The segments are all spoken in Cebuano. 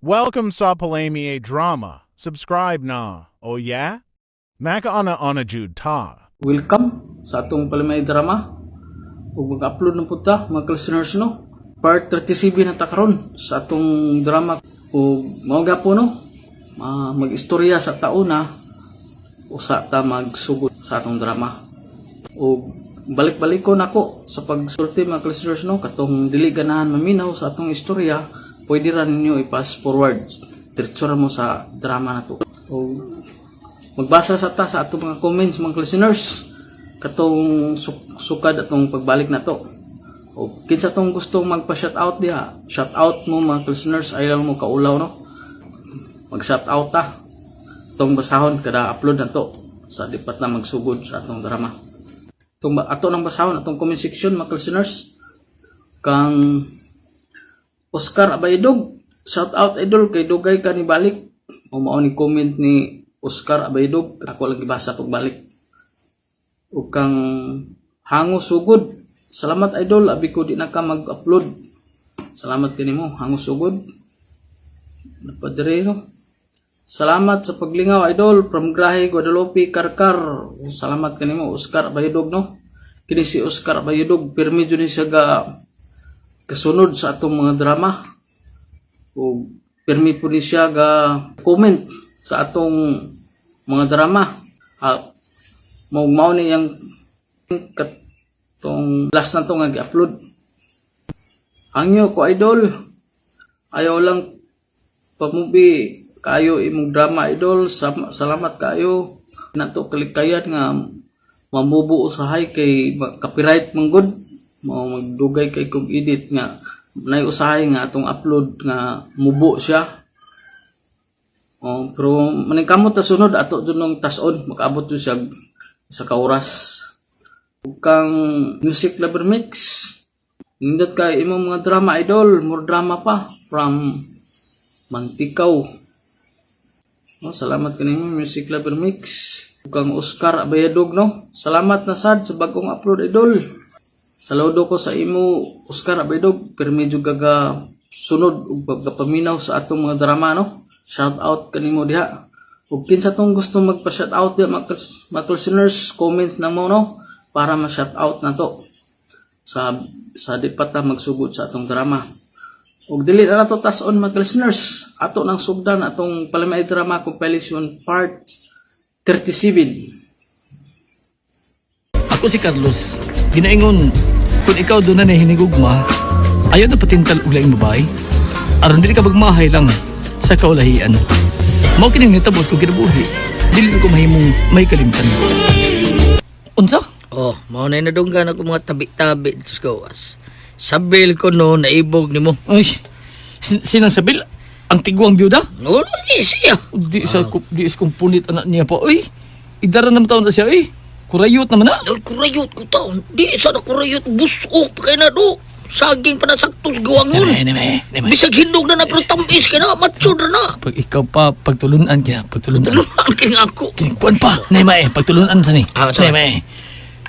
Welcome sa Palami Drama. Subscribe na. Oh yeah? Makaana ana jud ta. Welcome sa atong Palimay Drama. Ug mag-upload na pud ta, mga listeners, no. Part 37 na ta karon sa atong drama. Ug mao gapon, no. Mag-istorya sa taon na usa ta magsugod sa atong drama. Ug balik-balik ko nako sa pagsulti, mga listeners, no, katong dili ganahan maminaw sa atong istorya, pwede ra ninyo i-fast forward. Diretso ra mo sa drama na to. Ug magbasa sa ta sa atong mga comments, mga listeners, katong sukad atong pagbalik na to. O kinsa tong gusto magpa shout out diha, shout out mo, mga listeners, ayaw mo kaulaw, no. Mag shout out ta, tong basahon kada upload na to sa dipat na magsugod sa atong drama. Tong ato nang basahon atong comment section, mga listeners. Kang Oscar Abaydog, shout out, idol, kay dugay ka ni balik. O mao ni comment ni Oscar Abaydog, ako lang gibasa pagbalik. Ug kang Hango Sugod, salamat, idol, abi ko di na ka mag-upload. Salamat kanimo, Hango Sugod. Napadre, no. Salamat sa paglingaw, idol, from Grahe, Guadalupe, Karkar. Salamat kanimo, Oscar Abaydog, no. Kini si Oscar Abaydog, pirmi jud ni siya ga kasunod sa atong mga drama. O pirmi po ni siya ga comment sa atong mga drama. Ah, mao mao ni yang katong last na to nga gi-upload. Hangyo ko, idol. Ayaw lang pamubi kayo imong drama, idol. Salamat kayo. Nato kalikayan nga mamubo usahay kay copyright man gud. Mao magdugay kay kog edit nga nay usahay nga atong upload nga mubo siya. Oh, pero maningkamot ta sunod ato jud nung tas-on makaabot jud siya sa ka oras. Ug kang Music Lover Mix. Nindot kay imong mga drama, idol, more drama pa from Mantikaw. No, salamat kanimo, Music Lover Mix. Ug kang Oscar Abayadog, no. Salamat na sad sa bagong upload, idol. Saludo ko sa imo, Oscar Abayadog, pirmi jud gaga sunod ug pagkapaminaw sa atong mga drama, no. Shout out kanimo diha. Ug kinsa tong gusto magpa-shout out diha, mga listeners, comments na mo, no, para ma-shout out na to sa di pa ta magsugod sa atong drama. Ug dili na nato tas-on, mga listeners. Ato nang sugdan atong Palamay Drama Compilation Part 37. Ako si Carlos. Ginaingon, kung ikaw doon na hinigugma, ayaw na patintal og laing babae. Aron dili ka magmahay lang sa kaulahian. Mao kining nitabos ko kinabuhi. Dili na ko mahimong may kalimtan. Unsa? Oh, mao na nadunggan ako mga tabi-tabi dito sa gawas. Sabil ko no, naibog nimo. Ay, sinang sabil? Ang tiguang byuda? No, no, ni siya. Di sa di is kumpunit anak niya pa. Ay, idara naman taon na siya. Ay, kurayot naman na. Ay, kurayot ko taon. Di sa na kurayot, busok pa kay na do. Saging pa na sakto sa gawangon. Neme, neme, neme. Bisag hindog na na pero tamis kay na, matsod na na. Pag ikaw pa, pagtulunan kaya, pagtulunan. Tulunan kay nga ako. Kaya, kuan pa, nay mae, pagtulunan sa ni. Ah, sorry. Nay mae.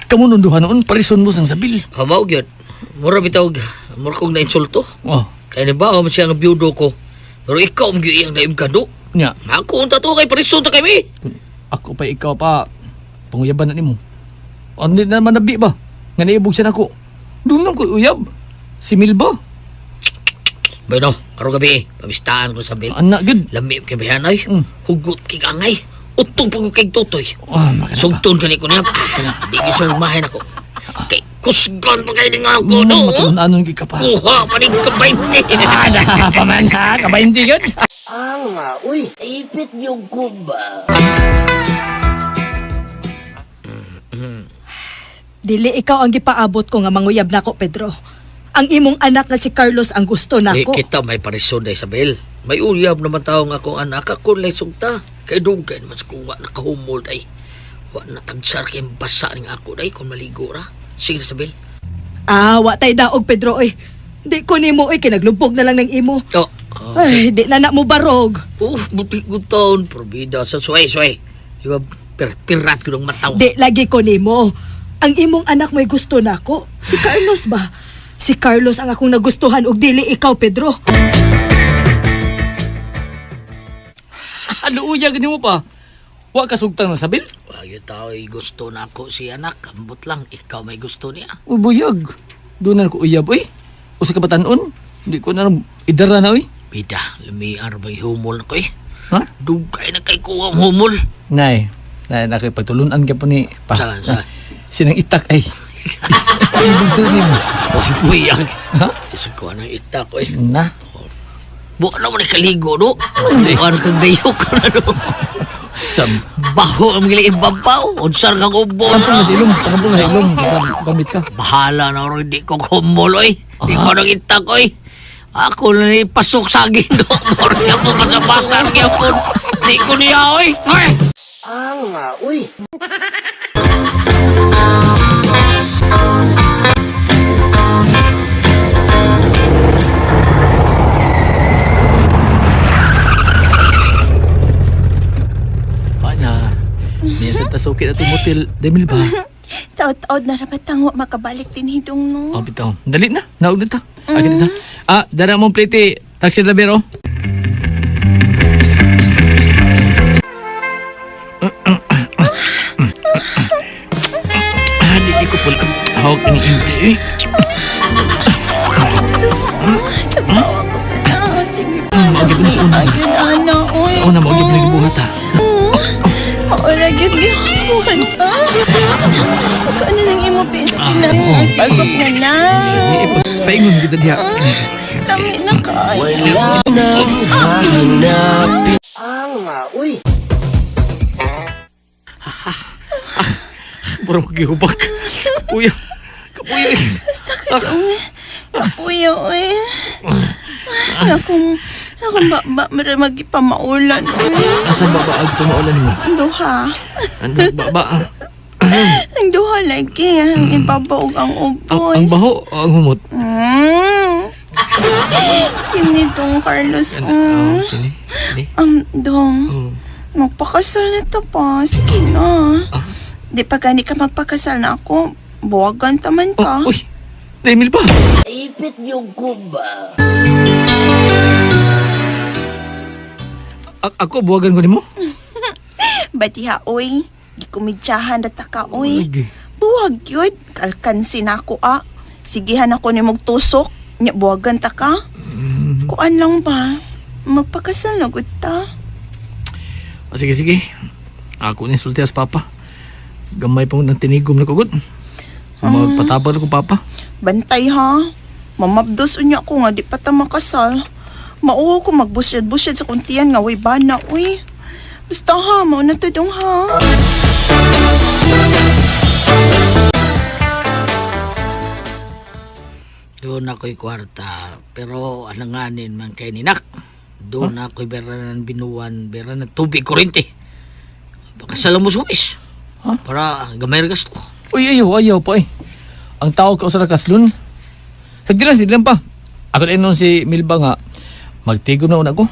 Kamu nung duha noon, parison mo sang sabil. Hamaw gyud. Mura bitaw, mura kong nainsulto. Oh, Kay ni ba, siya nga biyudo ko. Pero ikaw ang iyang naib ka do. nya. Ako unta to kay parison ta kay mi. Ako pa ikaw pa, panguyaban na nimo. Ano na naman nabi ba? Nga naibog siya nako. Doon lang ko uyab. Si Milba. Bueno, karong gabi, pamistaan ko sa bil. Anak gud. Lami kay bayanay. Hugot kay angay. Utong pa ko kay tutoy. Oh, makana pa. Sugton kani ko niya. Ah, di ko siya mahin ako. Kay kusgan pa kay nga ako no. Matulunanon gid ka pa. Kuha pa ni ka 20. Ah, na, pa man ha, kabaynti gud. Nga, uy, ipit yung kumba. Dili ikaw ang gipaabot ko nga manguyab nako, Pedro. Ang imong anak nga si Carlos ang gusto Di nako. kita may parison da, Isabel. May uyab naman taong akong anak. Ako lay sugta. Kay dugay naman sa kung wa nakahumol ay. Wa natagsar kay basa ning ako day kung maligo ra. Sige, Isabel. Ah, wa tay daog, Pedro, oy. Di ko nimo oy, kinaglubog na lang ng imo. Oh, oh. Ay, di na na mo barog. Oh, buti ko taon. Probida sa suway, suway. Di ba, pirat ko ng mataw. Di lagi ko nimo. Ang imong anak may gusto nako. Si Carlos ba? Si Carlos ang akong nagustuhan ug dili ikaw, Pedro. Luuya gani mo pa. Wa ka sugtang na sabil? Wag tao ay gusto na ako si anak. Ambot lang, ikaw may gusto niya. Uy, buyag. Doon na ko uyab, uy. Usa ka batanon. Hindi ko na idara na, uy. Bida, lumiar ba'y humol na ko eh. Ha? Dugay na kay kuwang humol. Nay, nay, nakipagtulunan ka pa ni pa. Saan, saan? Sinang itak ay. Ibig sa nimo. Uy, buyag. Ha? Isa ko anang itak eh. Na. Buka naman ni kaligo, no? Buka na kang dayok na, no? Sam. Baho ang mga ibabaw. Unsar kang ubo Sampol na. na sa ilong, pangampol na sa ilong. Basta gamit ka. Bahala na rin, di ko humol, oy. Di ko nang itak, oy. Ako na ni pasok sa agin, no? Mura nga po kasabatan, kaya po. Di ko niya, oy. Oy! Anga, uy. Pa na. Niya sa tasuki na tumutil. Demil ba? Taod-taod na rabat ang wa makabalik din hidong no. Oh, bitaw. Dali na. Naog na ta. Agad na ta. Ah, dara mong plate. Taxi driver, oh. Ah, di ko pula. Hawak ni Inte, eh. Sige no. Tagbawa ko ka na. Sige pa na. Maugib na sa una. Agad ana oy. Sa una, maugib na gibuhat, ha. Maura gyud gibuhat pa. Ako ano nang imo be? Sige na. Ah, oo. Pasok na na. Eh, paingon kita diha. Lami na kaayo. Anga, uy. Murang magihubak. Kapuya. Kapuya. eh. Basta ka dong. Kapuyo eh. Nga kung akong ba mara magipamaulan oy. Asa ba ba ang tumaulan mo? Ang duha. Ano ba ba? Ang duha lagi. Ang ibabaw ang Ang, ubos. ang baho o ang humot? Kini dong, Carlos. Oh, kini. Kini. Dong, Oh. magpakasal na to pa. Sige na. Ah. Di pa gani ka magpakasal na ako. Buwagan taman ka. Oh, uy. Emil ba? Ipit yung kumba. Ako, buwagan ko nimo? Badiha, oy. Gikumidyahan na ta ka, oy. Uy. Buwag yun. Kalkansi na ako, ah. Sigihan ako ni tusok. Nya, buwagan ta ka. Kuan lang ba? Magpakasal na gud ta. Ah, sige, sige. Ako ni sulti as papa. Gamay pa ng tinigom na kugod. Magpatabang na ko papa. Bantay ha. Mamabdos unya ko nga di pa ta makasal. Mauho ko magbusyad-busyad sa kuntian nga way bana uy. Basta ha, mao na to dong ha. Doon ako'y kwarta, pero alanganin man kay ni Nak. Doon ako'y bera ng binuan, bera ng tubig kurente. Baka sa mo suwis. Huh? Para gamay ra gasto. Uy, ayaw, ayaw pa eh. Ang tao ka usara kaslon. Sagdi lang, sagdi lang pa. Ako din nun si Milba nga, magtigom na una ko.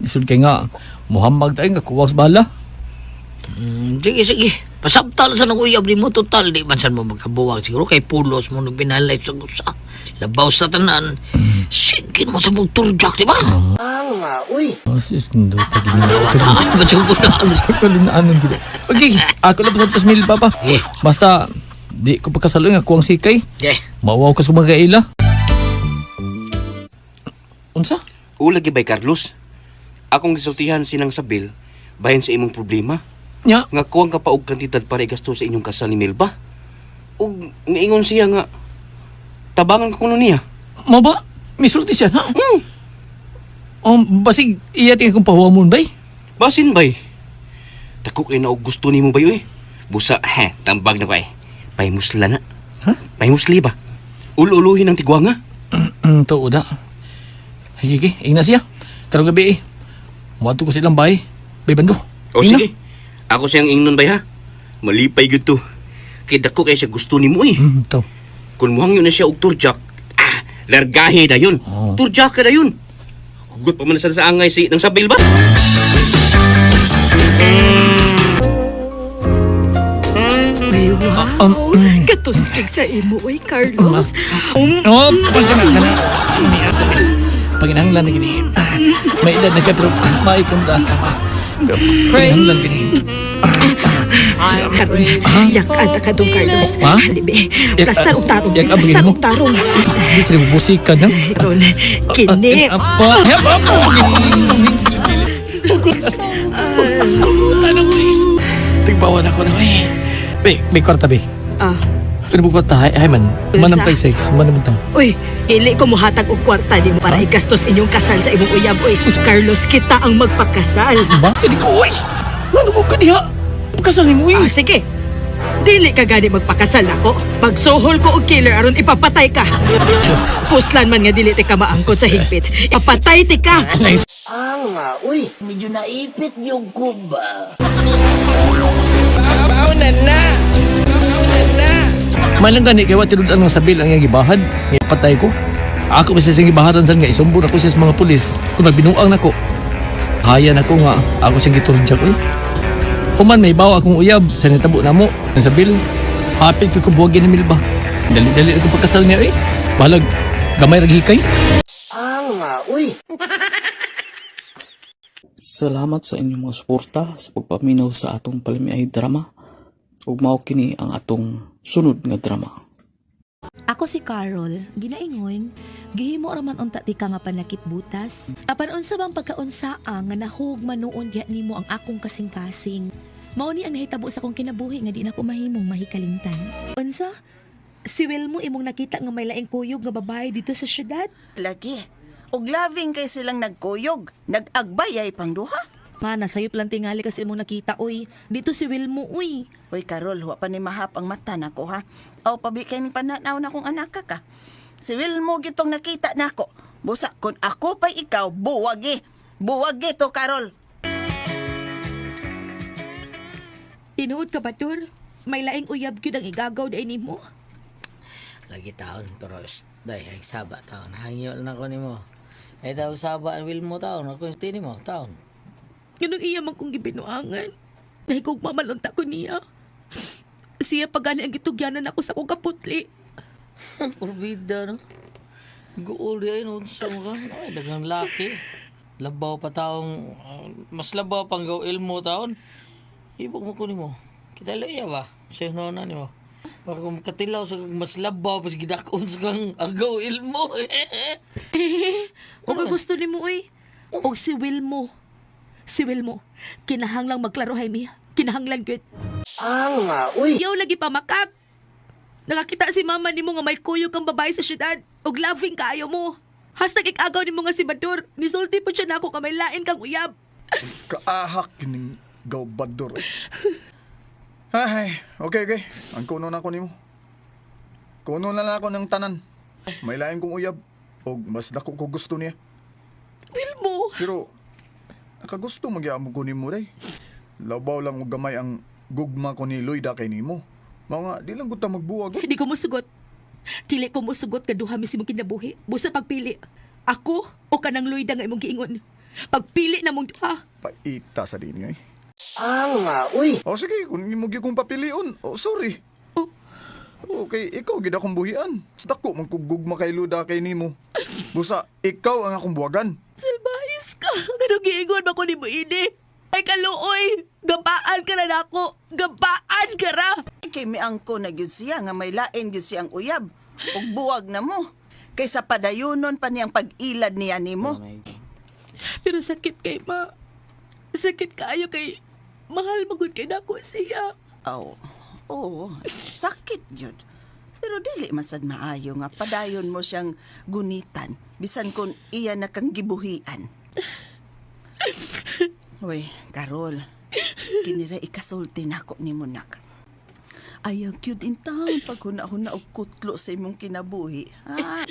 Isod kay nga, muhammad tayo nga, kuwag sa bahala. Sige, sige. Pasabtal sa nang uyab ni mo, total. Di man san mo magkabuwag. Siguro kay pulos mo nung pinalay sa gusa. Labaw sa tanan. Sige mo sa mong turjak, di ba? Anga, uy. Oh, sis, ndo, Ah, ba't yung kuna? Talinaanan kita. Okay, ako na pasabtos Milba pa. Eh, Basta, di ko pagkasalo nga, kuwang sikay. eh. Mawaw ka sa mga kaila. Unsa? O lagi bay Carlos. Akong gisultihan sinang Sabil bahin sa imong problema. Nya, Nga kuwang ka pa og kantidad para igasto sa inyong kasal ni Melba. Ug niingon siya nga tabangan ko kuno niya. mo ba? Misulti siya, ha? Basig, iya tingin kong pahuwamon, bay. Basin bay. Dako kay na og gusto nimo bay oy. Busa he, tambag na ko ay. Paymusla na. Ha? Paymusli ba? Ululuhin ang tigwanga. Tuo da. Sige, ingna siya. Karong gabi eh. Muadto ko silang bahay. Bay bando. O Ingna. sige. Ako siyang ingnon bay ha. Malipay gyud to. Kay dako kay siya gusto nimo eh. To. Kung muhangyo na siya og turjak, ah, largahe dayon. Oo. Turjak ka dayon. Hugot pa man sa angay si nang sabil ba? Katuskig sa imo, oy, Carlos. Oh, pagkana kana. Ni asa ni. Panginahanglan na gini. Ah, may edad na ka pero maay kang taas ka pa. Kinahanglan kini. Karon, yakan na ka dong, Carlos. Ha? Halibi. Plastar og tarong. Yak- Plastar mo. og tarong. Di sila bubusikan, ha? Karon, kini. Apa? Apa? Hugutan ako eh. Tigbawan ako na eh. Be, may kwarta be. Ah, Pero mo kwarta, hay, hay man. Manam tayo sex, manam ta. uy, dili ko muhatag og kwarta nimo para igastos inyong kasal sa imong uyab. Uy, Carlos, kita ang magpakasal. Ba? Kadi ko, uy! Ngano ko kadiha? Pagkasal ni mo, uy! Ah, sige. Dili ka gani magpakasal nako. Pagsuhol ko og killer aron ipapatay ka. Puslan man nga dili ti ka maangkon sa higpit. Ipapatay ti ka. Ang uy, medyo naipit yung kuba. Man lang gani kay wa tinud ang sabil ang iyang gibahan. Nga patay ko. Ako pa siya siyang gibaharan san nga isumbong ako siya sa mga pulis. Kung magbinuang nako. Haya nako nga ako siyang giturjak uy. Human may bawa akong uyab sa nitabo namo ang sabil. Hapit ko kubuwagin ni Milba. Dali-dali ako pagkasal niya eh. Balag gamay ra gihikay. Ang uy. Salamat sa inyong mga suporta sa pagpaminaw sa atong palimiay drama. Ug mao kini ang atong sunod nga drama. Ako si Carol, ginaingon, gihimo raman unta ti ka nga panakit butas. Apan unsa bang pagkaunsaa nga nahug manuon diha nimo ang akong kasing-kasing. Mao ni ang nahitabo sa akong kinabuhi nga di na ko mahimong mahikalimtan. Unsa? Si Wilmo imong nakita nga may laing kuyog nga babae dito sa syudad? Lagi. Og loving kay silang nagkuyog. Nag-agbay ay pang duha. Mana, sayop lang tingali kasi imong nakita, oy. Dito si Wilmo, uy. Uy, Karol, wa pa ni mahap ang mata nako ha. Aw, pabi kay ni pananaw na kong anak ka ka. Si Wilmo gitong nakita nako. Busa, kung ako pa'y ikaw, buwagi. Buwagi to, Karol. Tinuod ka ba, Tor? May laing uyab gyud ang igagaw dai nimo. Lagi taon, pero day, ay saba taon. Hangyo na ko nimo. Ay tao saba ang will mo taon. Ako yung tini mo taon. Ganun iya man kong gibinuangan. Dahil kong mamalunta ko niya. Siya pagani ang gitugyanan ako sa kong kaputli. Purbida, no? Guol di ay, no? Sa mga, ay, daghang laki. Labaw pa taong, mas labaw pang gawil mo taon. Ibog mo ko nimo. Kita iya ba? Siya no na nimo. Para kung katilaw sa kang mas labaw, pas gidakon sa kang agaw ilmo. O gusto nimo uy. O si Wilmo. Si Wilmo. Kinahanglang magklaro Jaime. Kinahanglan gyud. Ang uy. Yaw lagi pa makak. Nakakita si mama nimo nga may kuyog kang babae sa syudad. Og loving kaayo mo. Hashtag ikagaw nimo nga si Bador. Nisulti po siya nako nga may lain kang uyab. Kaahak kining gawbador. Ay, okay, okay. Ang kuno na ako nimo. Kuno na lang ako ng tanan. May lain kong uyab. Og mas dako ko gusto niya. Wilmo. Pero, nakagusto magyamo ko nimo day. Labaw lang og gamay ang gugma ko ni Loida kay nimo. Mao nga, di lang gud ta magbuwag. Hindi ko musugot. Dili ko musugot kaduha mi imong kinabuhi. Busa pagpili. Ako o kanang Loida nga imong giingon. Pagpili na mong duha. Paita sa din eh. Ang uy. O sige, kung imo gyud kong papilion. O sorry. Oh. Okay, ikaw gid akong buhian. Sa dako man kog gugma kay Luda kay nimo. Busa ikaw ang akong buwagan. Salbahis ka. Ganong giingon ba ko ni mo ini? Ay kaluoy. Gabaan ka na nako. Gabaan ka ra. Kay miangko na gyud siya nga may lain gyud siyang uyab. Ug buwag na mo. Kaysa padayunon pa niyang pag-ilad niya nimo. Pero sakit kay ma. Sakit kaayo kay mahal magud kay nako siya. Aw, oo, sakit yun. Pero dili masad maayo nga padayon mo siyang gunitan bisan kung iya na kang gibuhian. Uy, Karol, kinira ikasulti nako ni Munak. Ayaw cute in town pag huna-huna og kutlo sa imong kinabuhi. Ha?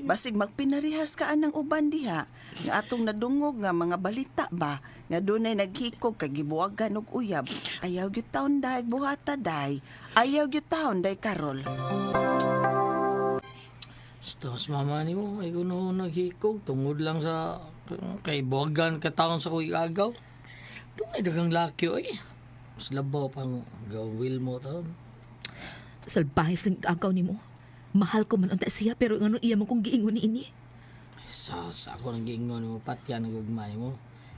Basig magpinarihas ka anang uban diha nga atong nadungog nga mga balita ba nga dunay naghikog kag gibuwagan og uyab. Ayaw gyud taon day buhata day. Ayaw gyud taon day Karol. Basta mas mama ni mo, ay kuno naghikog. Tungod lang sa kay buwagan ka taon sa kuy agaw. Doon ay daghang laki, oy. Mas labaw pang gawil mo taon. Salbahis ng agaw nimo. Mahal ko man unta siya pero ngano iya man kong giingon ni ini. Sas, ako nang giingon mo, patyan ang gugma nimo.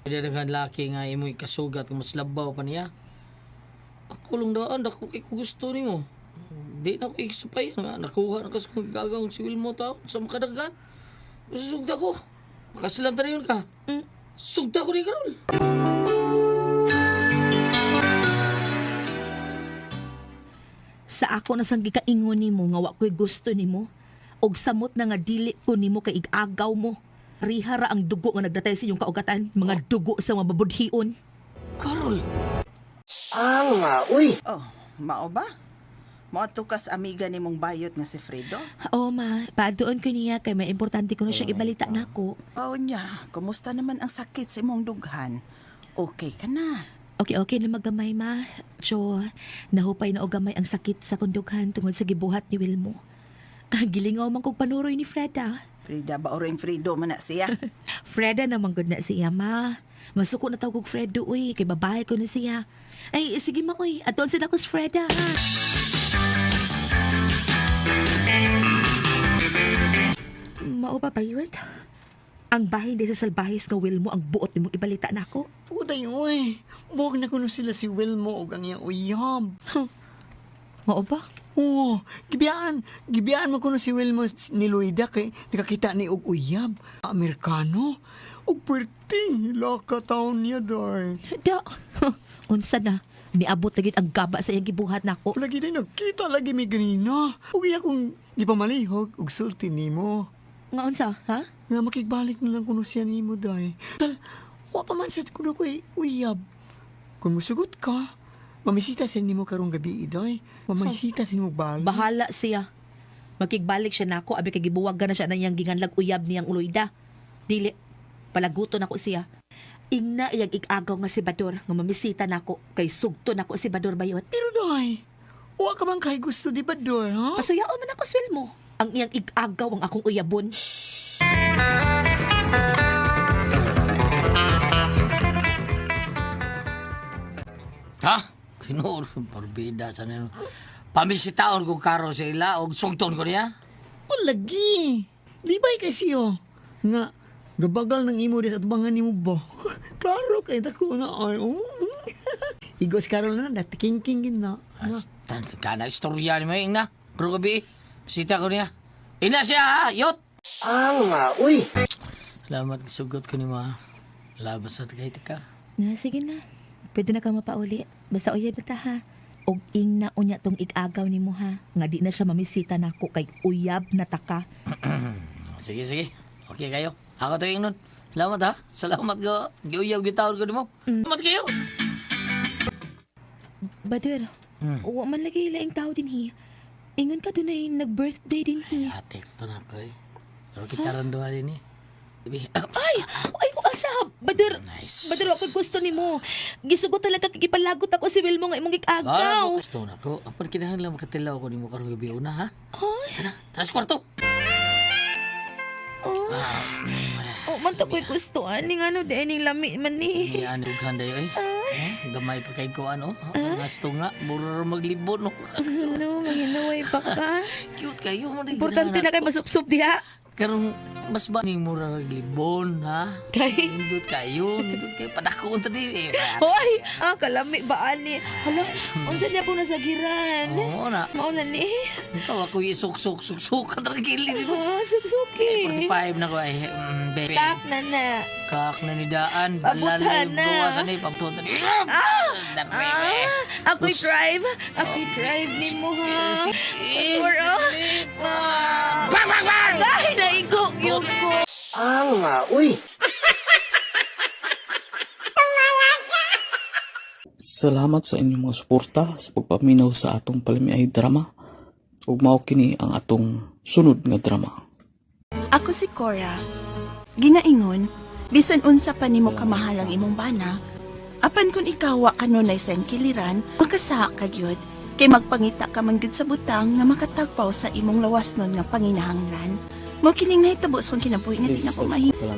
Pwede na laki nga imo'y kasugat kung mas labaw pa niya. Ako lang daan, dako kay ko gusto nimo. Di na ko ikisupay. Nga, nakuha na kasi kung gagawin si Wilmo tao sa makadagan. Sugda ko. Makasilan tayo yun ka. Sugda ko ni Carol. Sa ako na sang gikaingon nimo nga wa ko'y gusto nimo og samot na nga dili ko nimo kay igagaw mo. Rihara ang dugo nga nagdatay sa inyong kaugatan, mga dugo sa mga babudhion. Carol! Oh, mao ba? Moadto kas amiga nimong bayot nga si Fredo? Oo ma, paadoon ko niya kay may importante ko na siyang ibalita nako. Oh nya, kumusta naman ang sakit sa imong dughan? Okay ka na. Okay, okay na magamay ma. So, nahupay na og gamay ang sakit sa kundughan tungod sa gibuhat ni Wilmo. Gilingaw man kog panuroy ni Freda. Frida ba oring Fredo man na siya? Freda naman gud na siya, ma. Masuko na tawag og Fredo, uy. Kay babae ko na siya. Ay, sige ma, uy. Atuan sila ko si Freda, ha? Mao ba bayot? Ang bahin di sa salbahis nga Wilmo ang buot nimong ibalita nako. Puday, uy. Buwag na kuno sila si Wilmo og ang iyang uyab. Mao ba? Oo, gibiyaan. Gibiyaan mo kuno si Wilmo ni Luida kay nakakita ni og uyab. Amerikano. Og perti, laka taon niya, day. Da. Unsa na? Niabot na gid ang gaba sa iyang gibuhat nako. Lagi din nagkita lagi mi ganina. Ug iya kong gipamalihog og sulti nimo. Nga unsa, ha? Nga makigbalik na lang kuno siya nimo, day. Tal, wa pa man sad kuno ko'y uyab. Kung musugot ka, mamisita sa nimo karong gabi, day. Mamisita sa nimo balik. Bahala siya. Makigbalik siya nako abi kay gibuwag na siya na iyang ginganlag uyab niyang uloyda. Dili palaguton nako siya. Ingna iyang igagaw nga si Bador nga mamisita nako kay sugto nako si Bador bayot. Pero day, wa ka man kay gusto di ba, Dor, ha? Pasuyaon man ako swel mo. Ang iyang igagaw ang akong uyabon. Ha? Tinuod, porbida sa nino. Pamisitaon ko karo sa ila og sugton ko niya. O lagi. Di ba kasi oh? Nga, gabagal ng imo di sa atubangan nimo ba? Klaro kay dako na ay. Oh. Igos karon na dati king king gin na. Tan kana istorya ni mo ina. Pero gabi, bisita ko niya. Ina siya ha, yot. Uy! Salamat sugot ko ni ma. Labas sa kay ka. Na sige na. Pwede na kang mapauli. Basta uyab na ta ha. Og ingna unya tong igagaw nimo ha. Nga di na siya mamisita nako kay uyab na taka. Sige, sige. Okay kayo. Ako to nun. Salamat ha. Salamat ko. Giuyaw gitawon ko nimo. Salamat kayo. Badur, wa man lagi laing tao din hi. Ingon ka dunay nag-birthday din hi. Ate, ito na ko eh. Pero kita ron duha din eh. Ay! Ay, ko asa! Badur! Nice. Badur, ako gusto nimo. Gisugot talaga kikipalagot ako si Wilmo nga imong gikagaw. Ah, gusto na ko. Apan kinahanglan makatilaw ko nimo karong gabi una ha. Ay, Tara, tara sa kwarto. oh. Oh, man ta ko'y gusto. Ani nga no, di ning lami man ni. Ni ano dughan dayo eh. Eh, gamay pa kay ko ano. Ngasto nga, mura ra maglibot no. Ano, manginuway pa ka. Cute kayo mo di. Importante na kay masupsup diha. Karong mas ba ni mura ra glibon ha? Kay Nindot kayo, nindot kayo padako ta di eh. Hoy, ah kalami ba ani? Hala, unsa niya po nasagiran? Oo na. Mao na ni. Ikaw ako isuk-suk suk-suk ka gilid mo. Ah, suksuki. 45 na ko ay baby. Tak na na. Kak na ni daan, Pabutan balalay na. gawasan ni pabutan ni. Ah, ako'y drive. Ako'y drive ni mo ha. Sige. Or, oh. Ah. Bang bang bang. Ay, naigo yun ko. Uy! Salamat sa inyong mga suporta sa pagpaminaw sa atong palamiay drama. Ug mao kini ang atong sunod nga drama. Ako si Cora. Ginaingon, bisan unsa pa nimo kamahal ang imong bana, apan kung ikaw wa kanunay sa iyang kiliran, makasaha ka gyud kay magpangita ka man gyud sa butang nga makatagpaw sa imong lawas nun nga panginahanglan. Mao kining nahitabo sa kong kinabuhi nga di na ko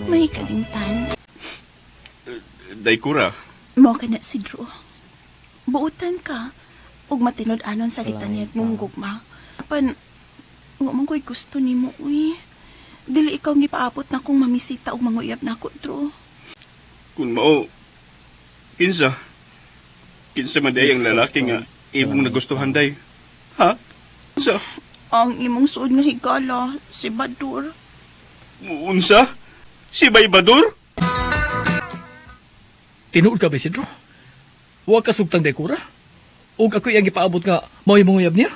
mahikalimtan. Daykura. Mao ka na si Drew. Buutan ka ug matinud-anon sa gitanyag mong gugma. Apan wa man ko'y gusto nimo uy. Dili ikaw ang gipaabot na kong mamisita og manguyab nako, Drew. Kung mao, kinsa? Kinsa man day ang lalaki nga imong nagustuhan day? Ha? Kinsa? Ang imong suod nga higala, si Badur. Unsa? Si Bay Badur? Tinuod ka ba, Isidro? Huwag ka sugtang dekura. Ug ako iyang gipaabot nga mao'y manguyab niya.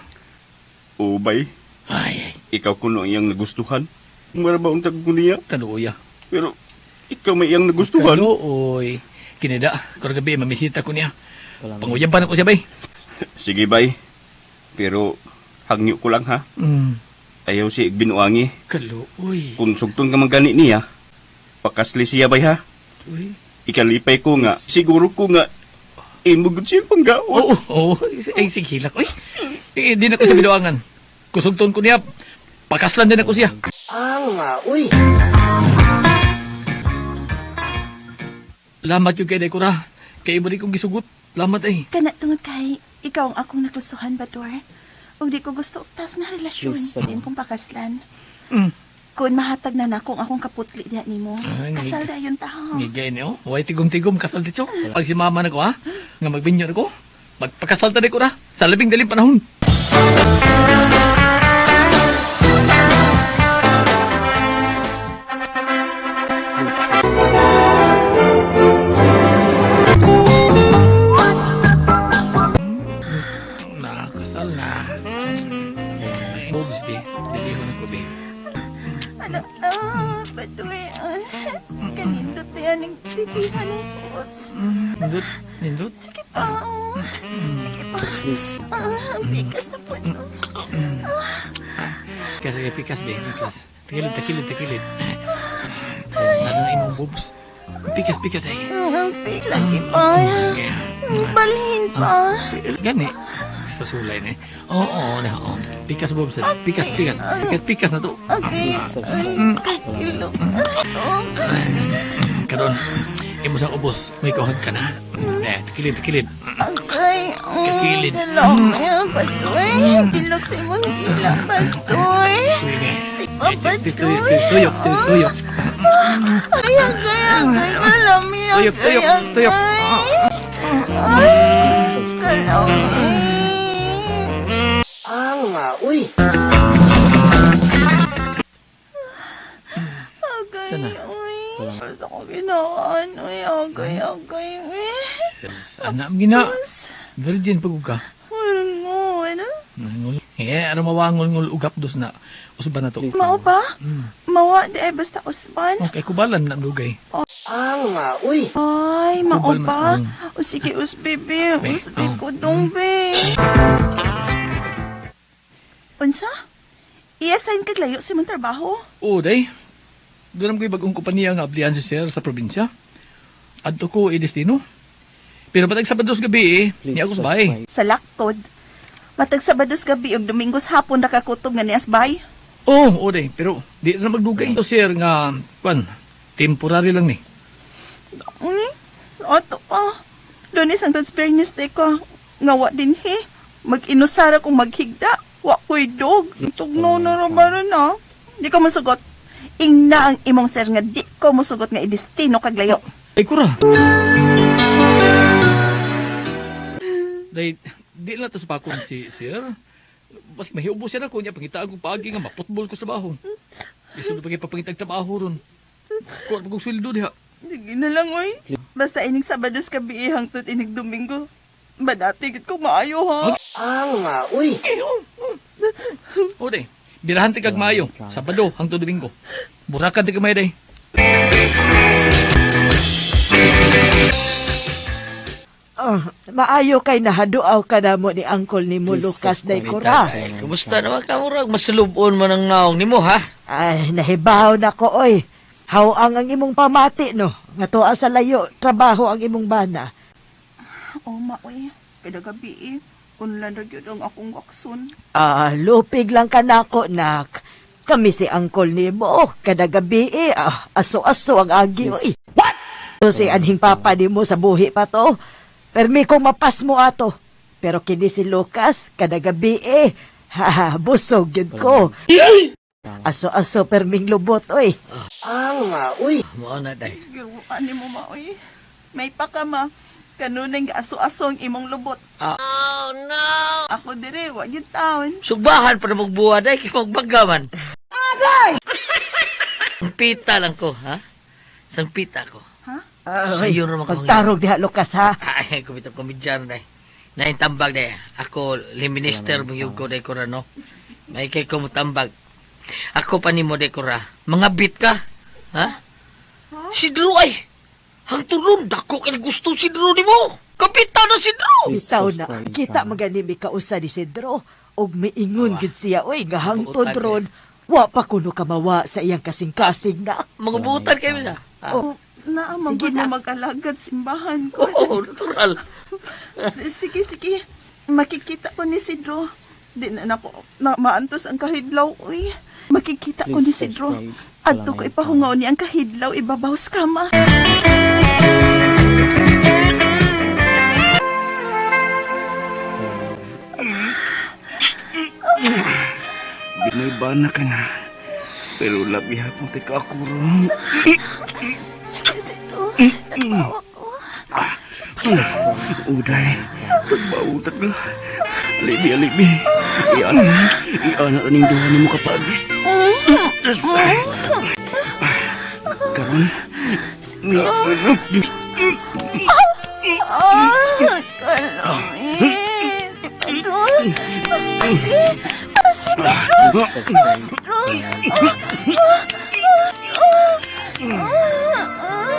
O bay, Ay, ay, ikaw kuno ang iyang nagustuhan. Mara ba untag ko niya? tanuoya. Pero ikaw may iyang nagustuhan. Kaluoy. Kinida, karong gabi mamisita ko niya. Panguyaban ako siya bay. Sige bay. Pero hangyo ko lang ha. Ayaw si Igbinuangi. Kaluoy. Kung sugton ka man gani niya, pakasli siya bay ha. Uy. Ikalipay ko nga, siguro ko nga, imugod siya panggaon. Oo, oo. Ay, sige, hilak. Uy, eh, di na ko sa binuangan. Kusugton ko niya, pakaslan din ako siya. Ang uy. Lamat yung kay Dekora. Kay ibo di kong gisugot. Lamat ay. Kana tungod kay ikaw ang akong nagustuhan, Badur. Ug di ko gusto og taas na relasyon. Din kong pakaslan. Kung mahatag na nako ang akong kaputli diha nimo. Ay, Kasal dayon ta. Ha? Ngigay niyo. Way tigom-tigom kasal dito. Pag si mama na ko ha, nga magbinyo na ko, magpakasal ta Dekora. Sa labing daling panahon. Nakasal na. Bobs, be. Diliho na ko, be. Ano, Badur. Kanindot na yan ang tikihan ng corpse. Nindot, nindot. Sige pa, oh. Sige pa. Ang bigas na po. Pikas, sige, pikas, be. Pikas. Takilid, takilid, takilid. Lalo na imong boobs. Pikas, pikas, eh. Ang bigas lagi pa. Balhin pa. Gani. Sa sulay na eh. Oo, oo, na, oo. Pikas, boobs. Eh. Pikas, pikas. Pikas, pikas na to. Okay. Ay, kakilog. Karon, imo sa ubos, may kauhag ka na. Eh, takilid, takilid. Agay. Kakilid. Kilog na yan, Badur. Kilog sa imong dila, Badur. Si pa, Badur. Tuyok, tuyok, tuyok. Ay, agay, agay. Kalami, Tuyok, agay, tuyok, tuyok. agay. Ay, kalami. Ang uy. Agay, Sana. uy. Para sa akong ginawaan, uy. Agay, agay, uy. Anak, gina. Virgin pag ka. Ngol. Eh, ano mawangol-ngol ugap dos na. Usban na to. Mao pa? Mawa di ay basta usban. Okay, kubalan na dugay. Ang uy. Ay, mao Kubal man, pa? O sige, usbi, be. Be, Usbi oh. ko dong, be. Unsa? I-assign kag layo sa imong trabaho? Oo, day. Doon ko'y bagong kompanya nga ablihan si Sir sa probinsya. Adto ko i-destino. Pero patag Sabados gabi eh, niya ako sa bahay. Sa laktod. Matag Sabados gabi ug Domingos hapon nakakutob nga nias bay. Oo, oh, day. Pero di na magdugay. Ito, Sir, nga, kwan, temporary lang ni. Uni, ato pa. Lunes ang Biyernes day ko. Nga wa din he. Mag-inusara kung maghigda. Wa ko'y dog. Tugnaw na ra na. Di ko musugot. Ingna ang imong sir nga di ko musugot nga idestino kag layo. Ay, kura. Day, di na to sa pakon si Sir. Mas mahiubo siya na ko niya, pangita akong paagi nga, maputbol ko sa baho. Isunod pa kayo papangitag trabaho ron. Kuha pa kong sweldo diha. Sige na lang, oy. Basta inig Sabados gabi hangtod inig Domingo. Banati gid ko maayo ha. Ang uy. Eh, oh, oh. O, day. Birahan ti kag maayo. Sabado hangtod Domingo. Burakan ti kamay day. Oh, maayo kay nahaduaw ka na mo ni angkol ni mo Lucas day kura. Ay, kumusta naman ka, murag? Masulubon man ang naong nimo, ha? Ay, nahibaw na ko, oy. Hawang ang imong pamati, no? Nga tuwa sa layo, trabaho ang imong bana. Oh, maoy. Kada gabi eh. Unlan ra gyud ang akong wakson. Ah, lupig lang ka nako, nak. Kami si angkol ni mo, kada gabi eh. Ah, aso-aso ang agi, oy. What? Si anhing papa ni mo sa buhi pa to. Permi kong mapas mo ato. Pero kini si Lucas, kada gabi eh. Ha, busog yun ko. Aso-aso perming lubot, oy. Ang uy. Mao na day. Giruan ni mo ma, oy. May paka ma. Kanunay nga aso-aso ang imong lubot. Ah. Oh no! Ako dire, wa gyud taon. Subahan pa na magbuwa day kay magbaga man. Agay! Pita lang ko, ha? Sangpita ko. Ha? Sa iyo ra makahangin. Pagtarog diha, Lucas, ha? Ay, kumita komedyano day. Nain tambag day. Ako, li minister magyug ko day kura, no? May kay ko mutambag. Ako pa nimo day kura. Mga bit ka. Ha? Si Drew ay. Hangtod dako kay gusto si Drew nimo. Kapita na si Drew. Bitaw na, kita magani mi kausa ni Cedro. Og miingon gyud siya, oy, nga hangtod ron. Wa pa kuno kamawa sa iyang kasing-kasing na. Mga buutan kayo sa. Ha? Oh, naa man Sige gud na. mo mag-alagad simbahan ko. Oo, natural. Sige, sige. Makikita ko ni Sidro. Di na nako na, maantos ang kahidlaw, uy. Makikita ko ni Sidro. Adto ko ipahungaw ni ang kahidlaw ibabaw sa kama. May bana ka na. Pero labi hapon tay ka ako ron. Sige, Sidro. Tagbawa ko. Uday, pagbautak na. Alibi, alibi. Iyan, iyan na ning duha nimo kapag. Karon, ni Ah, kalami. Si Pedro. Mas, pasi. Pasi, Pedro. Ah, Sidro. Ah, ah, ah, ah, ah.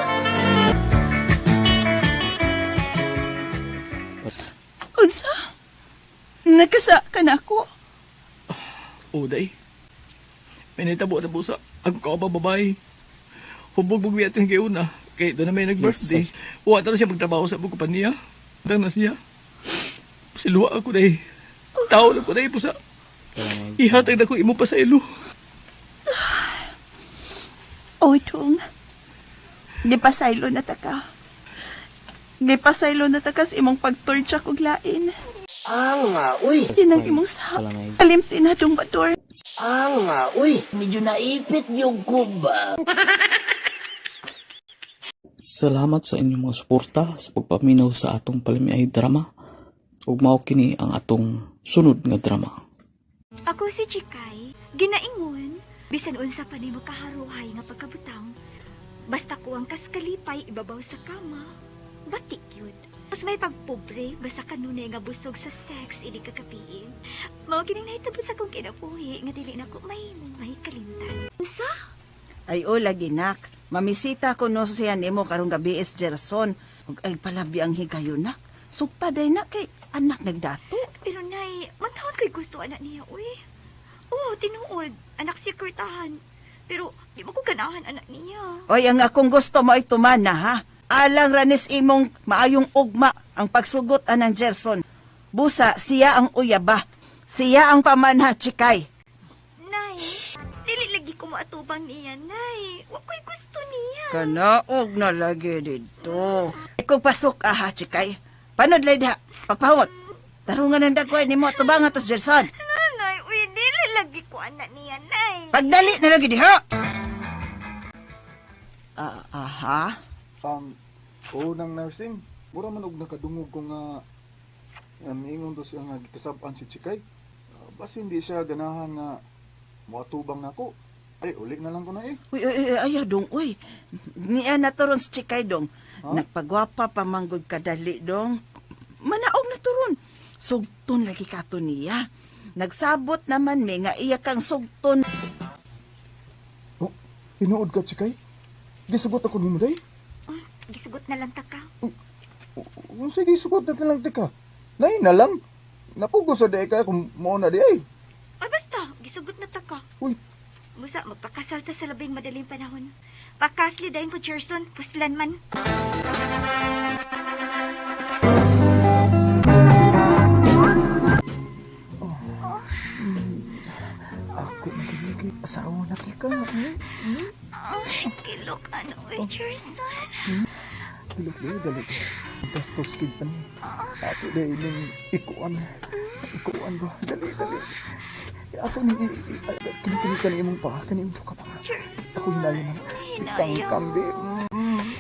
Unsa? Nagkasa ka na ako? Uday. May nahitabo na busa. Ang kaaba babae. Hubog bug ato yung una. Kay doon na may nag-birthday. Wa na siya magtrabaho sa buong kumpanya. Dang na siya. Siluwa ako day. Tao na ko day pusa. Ihatag na ko imo pa sa ilo. Oy, Dong. Gipasaylo na ta ka. Gipasaylo na ta ka sa imong pagtortsa kog lain. Ang uy. Tinang imong sa kalimti na dong bador. Ang uy. Medyo naipit yung kuba. Salamat sa inyong mga suporta sa pagpaminaw sa atong palamiay drama. Ug mao kini ang atong sunod nga drama. Ako si Chikay, ginaingon, bisan unsa pa nimo kaharuhay nga pagkabutang. Basta ko ang kaskalipay ibabaw sa kama. Batik yun. Mas may pagpobre, basta kanunay nga busog sa sex, hindi ka kapiin. Mao kining nahitabo sa akong kinabuhi nga dili na ko may kalimtan. Unsa? Ay, o lagi nak. Mamisita ko no siya nimo karong gabi is Gerson. Ug ay palabi ang higayon nak. Sugta day nak kay anak nagdato. Pero nay, matawag kay gusto anak niya, uy. Oo, tinuod. Anak siya kurtahan. Pero di mo ko ganahan anak niya. Oy, ang akong gusto mo ay tumana ha. Alang ranis imong maayong ugma ang pagsugot anang Gerson. Busa siya ang uyaba. Siya ang pamanha, Chikay. Nay, dili lagi ko moatubang niya, nay. Wa ko'y gusto niya. Kanaog na lagi dito. Kung pasok aha, Chikay. Panod lay diha. Pagpahumot. Tarungan ang dagway nimo atubang atos Gerson. Nay, uy, dili lagi ko anak niya, nay. Pagdali na lagi diha. Ah, aha. Oo nang nursing. Mura man og nakadungog ko nga ingon to siya nga gikasab-an si Chikay. Ah, basi hindi siya ganahan nga moatubang nako. Ay, uli na lang ko na eh. Uy, uy, uy, ayaw dong, uy. Niya na to ron si Chikay dong. Nagpagwapa pa manggod kadali dong. Manaog na to ron. Sugton lagi kato niya. Nagsabot naman mi nga iya kang sugton. Oh, tinuod ka, Chikay? Gisugot ako nimo day? Gisugot na lang ta ka. Unsay gisugot na lang ka? Nay na lang. Napugo sa day ka kung mao na di ay. Ay, basta, gisugot na ta ka. Uy. Musa, magpakasal ta sa labing madaling panahon. Pakasli dayon ko, Gerson. Puslan man. Ako magiging asawa na ka. Ay, kilok ano, uy, Gerson. Dili, dili, dali. Gastos kid pa ni. Ato dahil ning ikuan. Ikuan ba? Dali, dali. Ato ni kini kini kani imong pa, kani imong ka pa. Ako hinaya man. Kang kambi.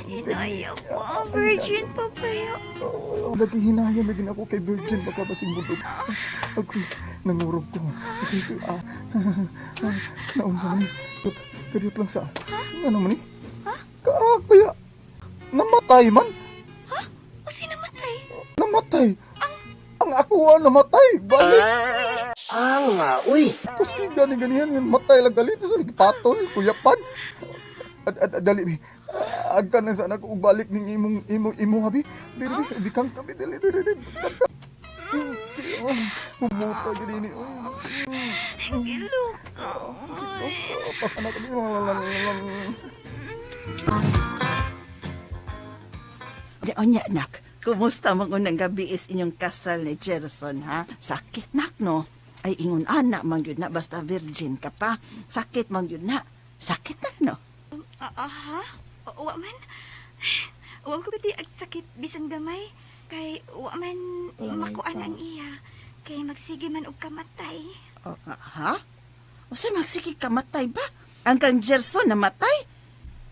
Hinaya pa, virgin pa ba ya? Oh, lagi hinaya na gin ako kay virgin baka basing budog. Ako nangurog ko. Ah, naunsa man ni? Tut, kadiyot lang sa. Ano man ni? Kaak ba ya? Namatay man. Unsay namatay? Namatay. Ang ako ang namatay. Balik. Anga, uy. Tapos di gani ganihan, matay lang galit. Tapos nagpatol, kuyapan. At dali, bi. Agkan lang sana ko balik ning imong imo imo habi. Dili bi, bikang kami dili dili dili. Humuta gini ni. Gilok ka. Pas anak kami. Di, onya, nak. Kumusta man unang gabi is inyong kasal ni Gerson, ha? Sakit, nak, no? Ay, ingon ana, man yun na. Basta virgin ka pa. Sakit, man yun na. Sakit, nak, no? Aha. Wa man. Wa ko gati ag sakit bisan gamay kay wa man Wala may makuan tama. ang iya. Kay magsige man og kamatay. Oh, ha? Usa magsige kamatay ba? Ang kang Gerson namatay?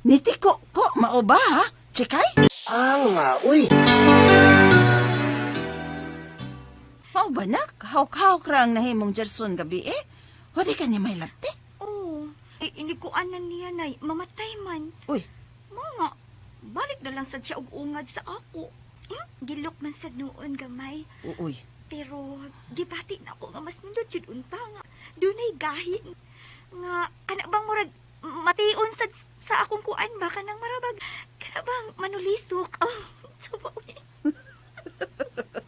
Nitiko ko, mao ba, ha? Chikay? Anga, uy. Mao ba, nak? Hawk-hawk ra ang nahimong Gerson gabi, eh? Wadi ka ni may labti? Oo. Ay, inikuan na niya nay, mamatay man. Uy. Mao nga, balik na lang sad siya og ungad sa ako. Gilok man sad noon gamay. Uy. Pero gibati na ako nga mas nindot jud unta nga dunay gahi nga kana bang murag mation sad sa akong kuan ba kanang marabag kana bang manulisok. Oh, so,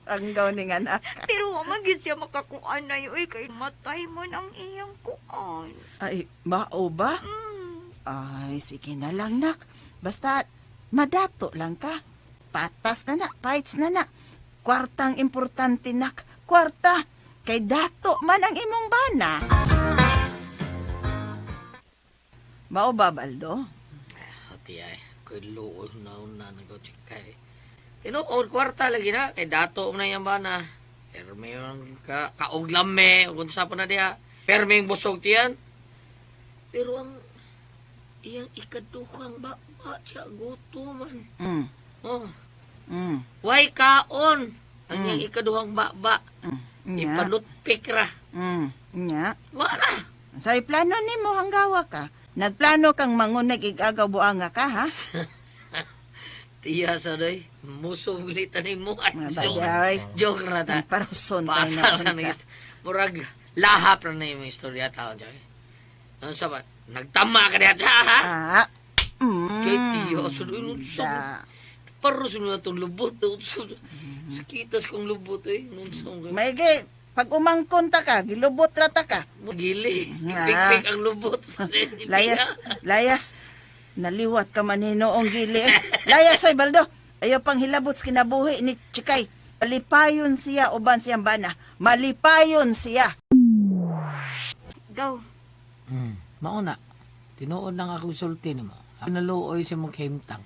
Ang gaw ni nga anak. pero wa man gyud siya makakuan nay uy kay matay man ang iyang kuan. Ay, mao ba? Ay, sige na lang, nak. Basta, madato lang ka. Patas na na, paits na na. Kwartang importante, nak. Kwarta. Kay dato man ang imong bana. Mao ba, Baldo? Ati ay, ko'y luoy na una nag-chikay. Tinuod, kwarta lagi na. Kay dato mo na yan ba na. Pero mayroon ka, kauglame, kung sa pa na diha. Perming busog tiyan. Pero ang iyang ikaduhang ba, ba siya guto man. Oh. Way kaon. Ang iyang ikaduhang ba-ba. Nya. Ipanutpik ra. Nya. Wala. Sa plano nimo hanggawa ka. Nagplano kang mangunag igagaw buanga ka, ha? Tiya sa day, muso gilitan ni mo. Ay, joke, Mabaday. joke na ta. Paruson tayo na Pasar na na Murag, lahap na na yung istorya tao dyan. Ano sa ba? Nagtama ka niya siya, ha? Ah. Kay tiya, sa doon, sa Paruson na itong lubot. Sakitas kong lubot, eh. Nun sa Maigi, pag umangkon ta ka, gilubot ra ta ka. Gili. Ah. Ipik-pik ang lubot. Layas, layas. Naliwat ka man hinoong gili. eh. Layas ay Baldo. Ayaw pang hilabot sa kinabuhi ni Chikay. Malipayon siya uban siyang bana. Malipayon siya. Go. Mauna, tinuod lang akong sulti nimo. Ang naluoy sa mong kahimtang.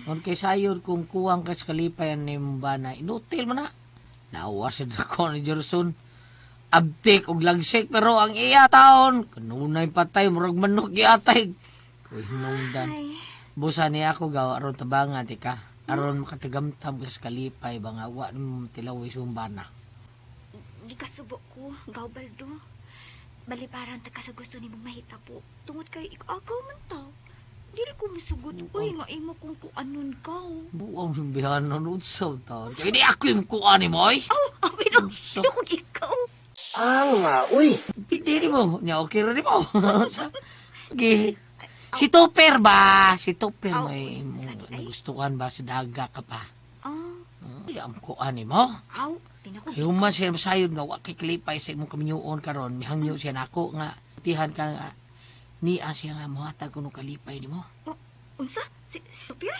Kung kay sayon kung kuwang kas kalipayan ni mong bana, inutil mo na. Lawas sa dako ni Jerson. Abtik og lagsik pero ang iya taon kanunay patay murag manok giatay. Kuy hinungdan. Busa niya ako gawa aron tabangan ti ka. Aron makatagamtam kas kalipay ba nga wa nimo tilawi sa mong bana. Gikasubo ko, gaw Baldo. Baliparan ta ka sa gusto nimong mahitabo. Tungod kay ikaw man ta. Dili ko misugot. Uy, nga imo kung kuanon ka. Buang yung bihanon unsa taon. Kay di ako yung kuan nimo oy. Oh, pero pero kung ikaw. Anga, uy. Hindi mo. Nya okay ra nimo. Gi Si Topper ba? Si Topper may imong nagustuhan ba sa daga ka pa? Ah, Ay, ang kuan nimo. aw, pinako. Kay human siya sayod nga wa kay klipay sa imong kaminyuon karon, mihangyo siya nako nga tihan ka nga niya siya nga mohatag kuno kalipay nimo. Unsa? Si Sophia?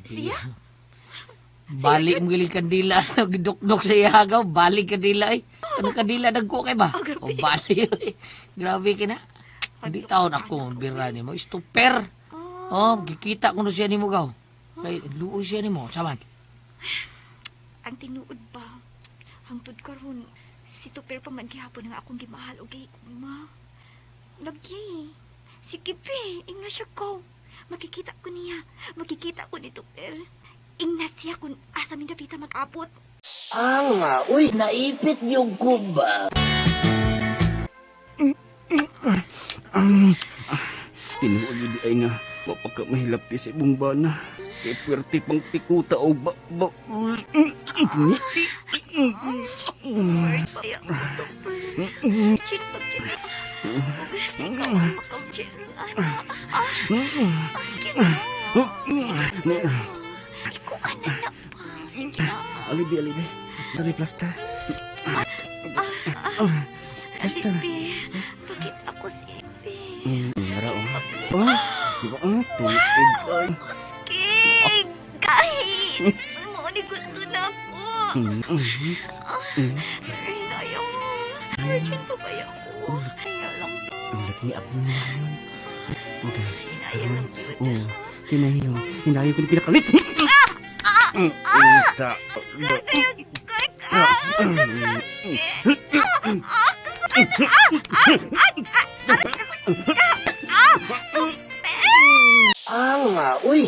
Siya? Balik mo giling kandila, nagdukdok sa iyagaw, balik kandila eh. Ano kandila nagko kay ba? O balik eh. Grabe ka na. Hindi taon ako bira nimo, istuper. Oh, gikita ko no siya nimo gaw. Kay luoy siya nimo, saman. Ang tinuod ba? Hangtod karon Si Tupir pa man gihapon nga akong gimahal og gihigugma. Lagi. Sige, be. Ingna siya ko. Makikita ko niya. Makikita ko ni Tupir. Ingna siya kung asa mi dapita mag-abot. Anga, uy, naipit yung kuba. Tinuod yun ay nga, mapagka mahilapti sa ibong bana. Kay puwerte pang pikuta o ba... ba Kaya ako, Tupir. Chin pag chin. Gusto ka ang makabjero na. Sige na. Ikuan na na pa. Sige na. Alibi, alibi. Dali, plasta. Basta. Bakit ako si Ibi? Nara, oh. Oh, di ba? Ah, tuig ay. King! Kahit! Mo ni gusto na ako. Ay, ayaw. Virgin pa ba ako? Ayaw lang to. Ang laki ako na yun. Okay. Hinaya lang yun. Oo. Hinayo. Hinayo ko ni pinakalit. Ta. Anga, uy.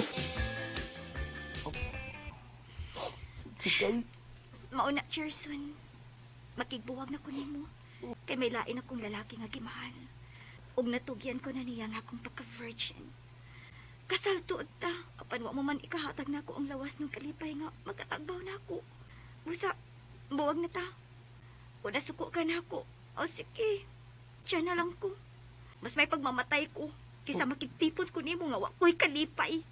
Mauna, Cherson. Makigbuwag na ko nimo. Kay may lain akong lalaki nga gimahal. Ug natugyan ko na niya nga akong pagka-virgin. Kasal tuod ta, apan wa mo man ikahatag nako ang lawas ng kalipay nga makatagbaw nako. Busa, buwag na ta. Kung nasuko ka nako, o sige, siya na lang ko. Mas may pagmamatay ko kaysa makigtipon ko nimo nga wa ko'y kalipay.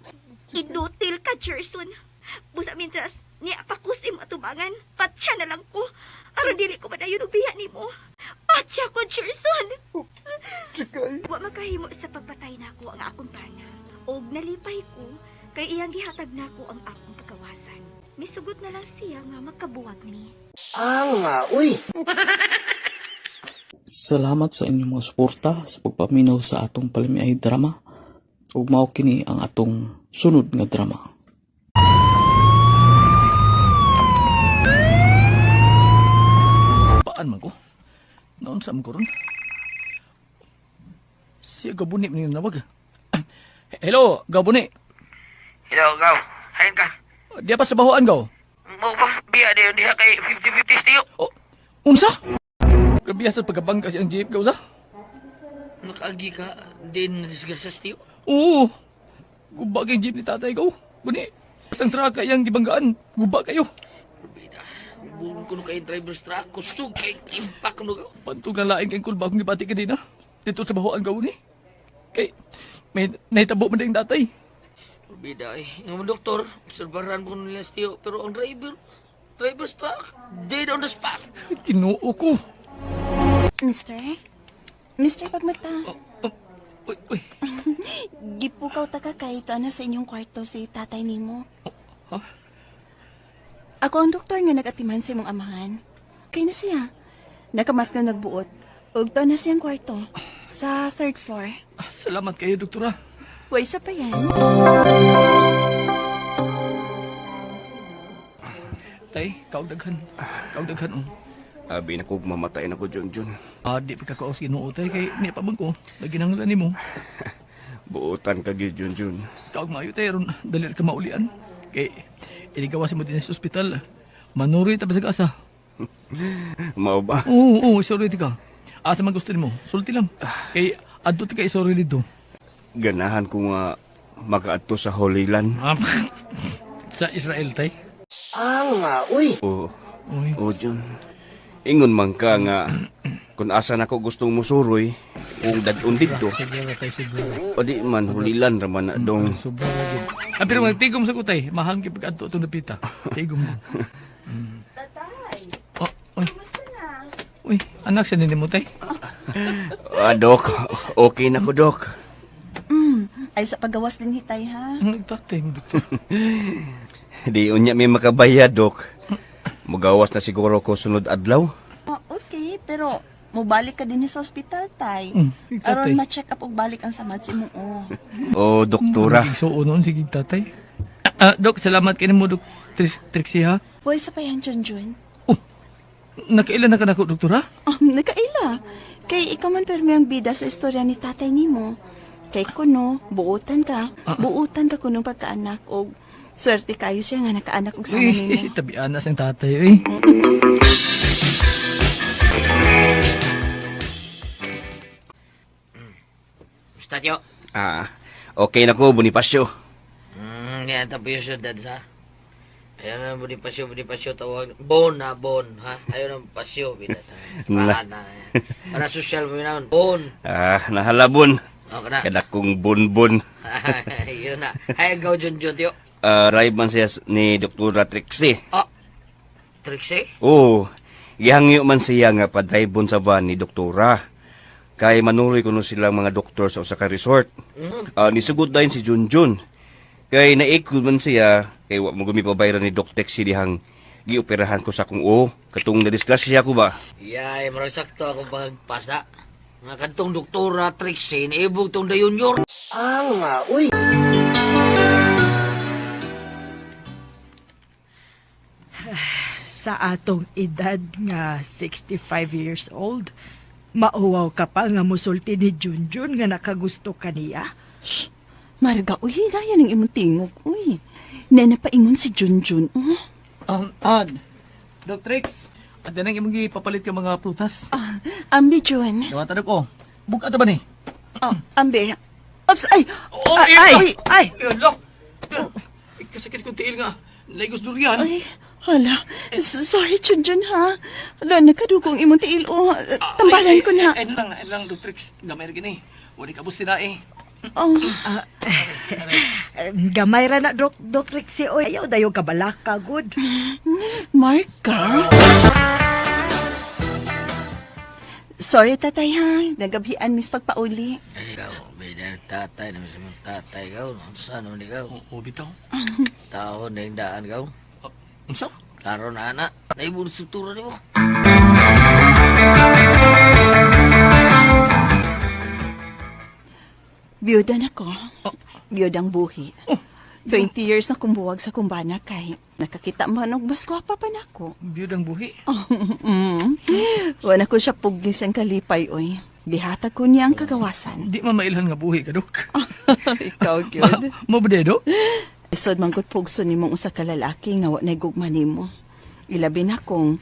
Inutil ka, Gerson. Busa mintras, niya pa ko sa imo atubangan. Patya na lang ko. Aron dili ko madayon og biya nimo. Patya ko, Gerson. Wa makahimo sa pagpatay nako ang akong bana. Og nalipay ko kay iyang gihatag nako ang akong pagkawasan. Misugot na lang siya nga magkabuwag ni. Anga, uy. Salamat sa inyong mga suporta sa pagpaminaw sa atong palamiay drama. Ug mao kini ang atong sunod nga drama. Paan man ko? Naon sa man ko ron? Siya gabuni man yung nawag. Hello, gabuni. Hello, gaw. Hain ka. Di pa sa bahoan gaw. Mo ba biya di diha kay 50-50 tiyo. Oh, unsa? Grabe sa pagkabangga siyang jeep gaw sa. Nakaagi ka din na disgrasya tiyo. Oo. Guba kay jeep ni tatay gaw. Guni. Ang traka iyang gibanggaan. Guba kayo. Buong kuno kay driver's truck, kusog kay impact no gaw. Pantog na lain kay kulba akong gibati ka din ah. Dito sa bahoan gaw ni. Kay may nahitabo man din tatay. Bida eh. Nga mo doktor, obserbaran ko nila tiyo, pero ang driver, driver's truck, dead on the spot. Tinoo ko. Mister? Mister, pagmata. Oh, uy, uy. Gipukaw ta ka kay ito na sa inyong kwarto si tatay nimo. Ha? Ako ang doktor nga nag-atiman sa imong amahan. Kay na siya. Nakamat nga nagbuot. Ug to na siyang kwarto. Sa third floor. Ah, salamat kayo, doktora. Way isa pa yan. Tay, kaugdaghan. Kaugdaghan, oh. Abi na ko, mamatay na ko, John John. Ah, di pa ka kaos Ginoo tay kay niya pa bang ko. Naginanglan nimo. Buotan ka gyud, John John. Kaog maayo tay ron dali ra ka maulian. Kay iligawas mo din sa ospital. Manuri ta bisag asa. Mao ba? Oo, oo, sorry ti ka. Asa man gusto nimo? Sulti lang. Kay adto ti ka isorry dito. Ganahan ko nga makaadto sa Holy Land. Ah, sa Israel tay. Anga, uy. Oo. Uy. Oh, John. Ingon man ka nga kung asa nako gustong musuroy kung dadun didto. Sobra tay, sobra. O di man hulilan ra man na dong. Sobra lagi. Ah, pero magtigom sa kutay, mahal kay pag-adto itong napita. Tigom mo. Tatay, Oh, uy, kumusta na? uy, anak sa nini mo tay. Ah, Dok. Okay na ko, Dok. Ay, sa paggawas din hitay, ha? Ang nagtatay mo doktor. Di unya may makabayad, Dok. Mugawas na siguro ko sunod adlaw. Oh, okay, pero mubalik ka din sa ospital, tay. Mm, tatay. Aron ma-check up og balik ang samad si imong oh. Oh, doktora. So, noon, sige tatay. Ah, Dok, salamat kay mo, Dok Trixie, ha? Way sa pa yan, Junjun. Oh, Nakaila na ka nako, doktora? Oh, nakaila. Kay ikaw man permi ang bida sa istorya ni tatay nimo. Kay kuno, buutan ka. Buutan ka kunong pagkaanak og swerte kayo siya nga nakaanak og sama nimo. Tabian na siyang tatay, eh. Basta tiyo. Ah, okay na ko, Bonifacio. Yan tapo yung syudad sa. Ayaw na Bonifacio, Bonifacio tawag. Bon na, bon, ha? Ayaw na pasyo, bida sa. Na. Paan na. Para social mo yun, bon. Ah, nahalabon. Okay na. Kadakong bonbon. Yun na. Ay, gaw Junjun, tiyo. Ah, drive man siya ni Dr. Trixie. Ah, Trixie? Oo, gihangyo man siya nga pa-drive sa van ni Doktora. Kay manuroy kuno silang mga doktor sa usa ka resort. Ah, nisugod dayon si Junjun. Kay naikod man siya, kay wa mo gumipabayran ni Doc Trixie dihang gioperahan ko sa akong o. Katong nadisgrasya ko ba? Yay, marang sakto akong pagpasa. Nga kantong doktora Trixie, naibog tong da junior. Sa atong edad nga 65 years old, mauwaw ka pa nga musulti ni Junjun nga nakagusto kaniya. Marga, uy, hinaya ng imong tingog, uy. Nanapaingon si Junjun, oh. Doc Trix, at yan ang imong gipapalit ka mga prutas. Ah, ambi, Jun. Dawatan ko. Buka ta ba ni? Oh, ambi. Oops, ay! Oh, Ay, ay, ay! Ay, look! Kasakis kong tiil nga. Lagos durian. Ay, hala. Sorry, Junjun, ha? Hala, nakadugong imong tiil, oh. Tambalan ko na. Ay, ay lang, Doc Trix. Gamay ra gini. Wala ka bus eh. Oh, Gamay ra na, Dok, Dok Trixie. Oy, ayaw dayo kabalaka, good. Marka? Sorry, tatay, ha? Nagabhian, miss pagpauli. Ay, ikaw, bida ang tatay, naman sa mga tatay, ikaw. Saan naman ikaw? Oo, bitaw. Tao na yung daan, ikaw. Unsa? Klaro na, anak. Naibog ng struktura ni mo. Biyuda na ko. Biyudang buhi. 20 years na kumbuwag sa kumbana kay nakakita man og mas gwapa pa nako. Biyudang buhi. Mm. Wala ko siya pugis ang kalipay oy. Gihatag ko niya ang kagawasan. Di man mailhan nga buhi ka, Dok. Ikaw gyud. Mo ba Dok? Isod man gud pugso nimong usa ka lalaki nga wa nay gugma nimo. Ilabi na kung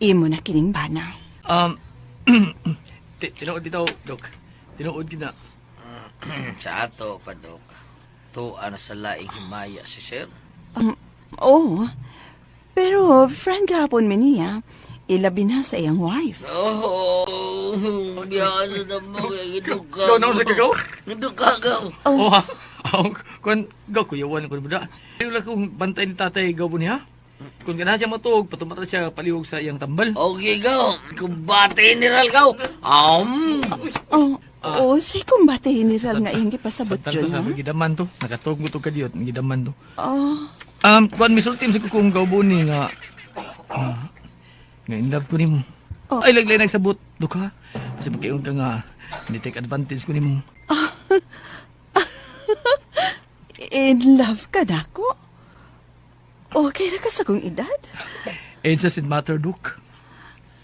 imo na kining bana. Tinuod bitaw, Dok. Tinuod gid na. Sa ato, padok. Tuwa na sa laing himaya si sir. Oh, pero friend gapon mi niya, ilabi na sa iyang wife. Oh, diyan sa damo kaya giduka. Ikaw na unsa ka, gaw? Giduka, gaw. Oh, ha? Oh, kun gaw kuyawan ko ba? Pero lang kung bantay ni tatay gaw niya. Kung ganahan siya matuog, patumata siya palihog sa iyang tambal. Okay, gaw. Kumbate general, gaw. Oh, oh, say kumbate general nga iyang gipasabot Tanto jud, sa ha? gidaman to, nakatuog mo to kadiyot, gidaman to. Oh, Kuan misulti sa kung gaw ni nga nga nga in love ko nimo. Oh. Ay laglay nagsabot do ka. Kasi magkayon ka nga ni take advantage ko nimo. in love ka na ko? Okay ra ka sa kong edad? It doesn't matter, Dok.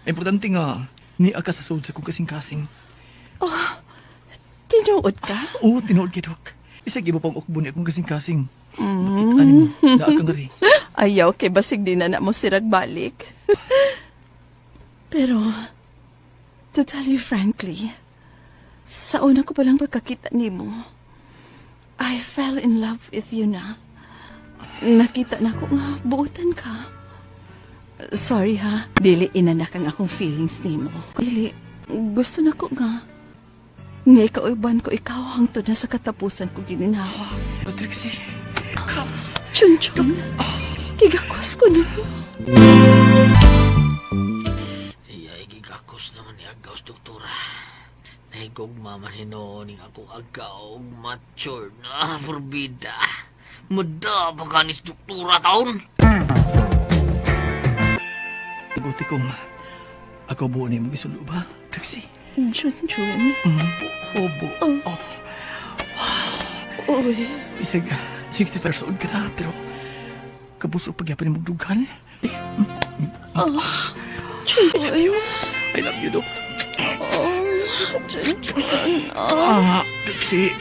Importante nga ni ka sa sud sa kong kasing-kasing. Tinuod ka? Oo, tinuod kay Dok. Isa gibo pang ukbo ni akong kasing-kasing. Makita nimo, naa kang gari. Ayaw kay basig di na na mo sirag balik. Pero, to tell you frankly, sa una ko palang pagkakita nimo, I fell in love with you na. Nakita na ko nga, buotan ka. Sorry ha, dili inanak ang akong feelings nimo. Dili, gusto na ko nga. Nga ikauban ko ikaw hangtod na sa katapusan ko gininhawa. Trixie, Chun Chun, gigakos ko nimo. Ay, gigakos naman ni agaw sa doktora. Nahigugma man hinuon ning akong agaw mature na morbida. Mada pa kanis doktora taon. Guti kong ako buo ni mo gisulo ba? Trixie. Chun Chun. Obo. Oh. Oh. Uy, Isag 65 years old ka na, pero kabusog pagyapon ni magdughan. Oh. Chun. I love you, Dok. Oh, Chun Chun. Ah, Trixie.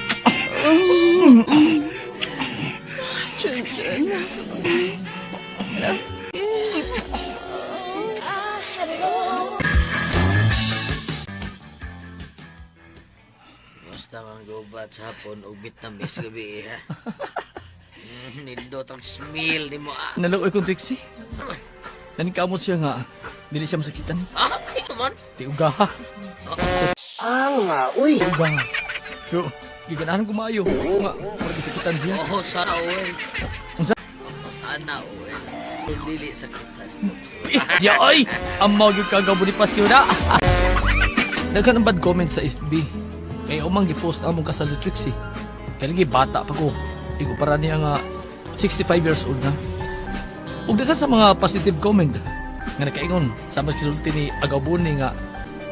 Chun Chun. Love you. Basta man gubat sa hapon ug Vietnamese gabi eh, ha. Nindot ang smell nimo ah. Naluoy kong Trixie. Naningkamot siya nga. Dili siya masakitan. Ah, kaya man. Di ugaha. Ang uy. Ugaha. Pero, giganahan ko maayo. Nga, murag gisakitan siya. Oh, sana oil. Unsa? Sana oil. Kung dili sakitan. Di ay! Ang mga gyud kagaw Bonifacio na! Daghan ang bad comment sa FB. Kaya umang gipost ang among kasal ni Trixie. Kaya lagi bata pa ko. Ikumpara niya nga 65 years old na. Ug daghan sa mga positive comment nga nakaingon sa mga sisulti ni Agaw Boni nga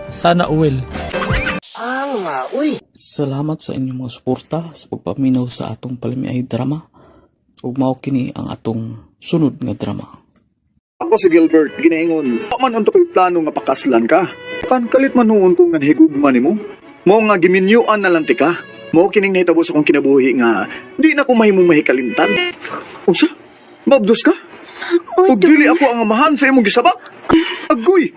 sana uwil. Ang uy. Salamat sa inyong mga suporta sa pagpaminaw sa atong palamiay drama. Ug mao kini ang atong sunod nga drama. Ako si Gilbert, ginaingon. Wa man unto ko'y plano nga pakaslan ka. Kan kalit man noon kung nanhigugma nimo. Mao nga giminyuan na lang ti ka. Mao kining nahitabo sa akong kinabuhi nga di na ko mahimong mahikalimtan. Unsa? Mabdos ka? Ug dili ako ang amahan sa imong gisabak. Agoy.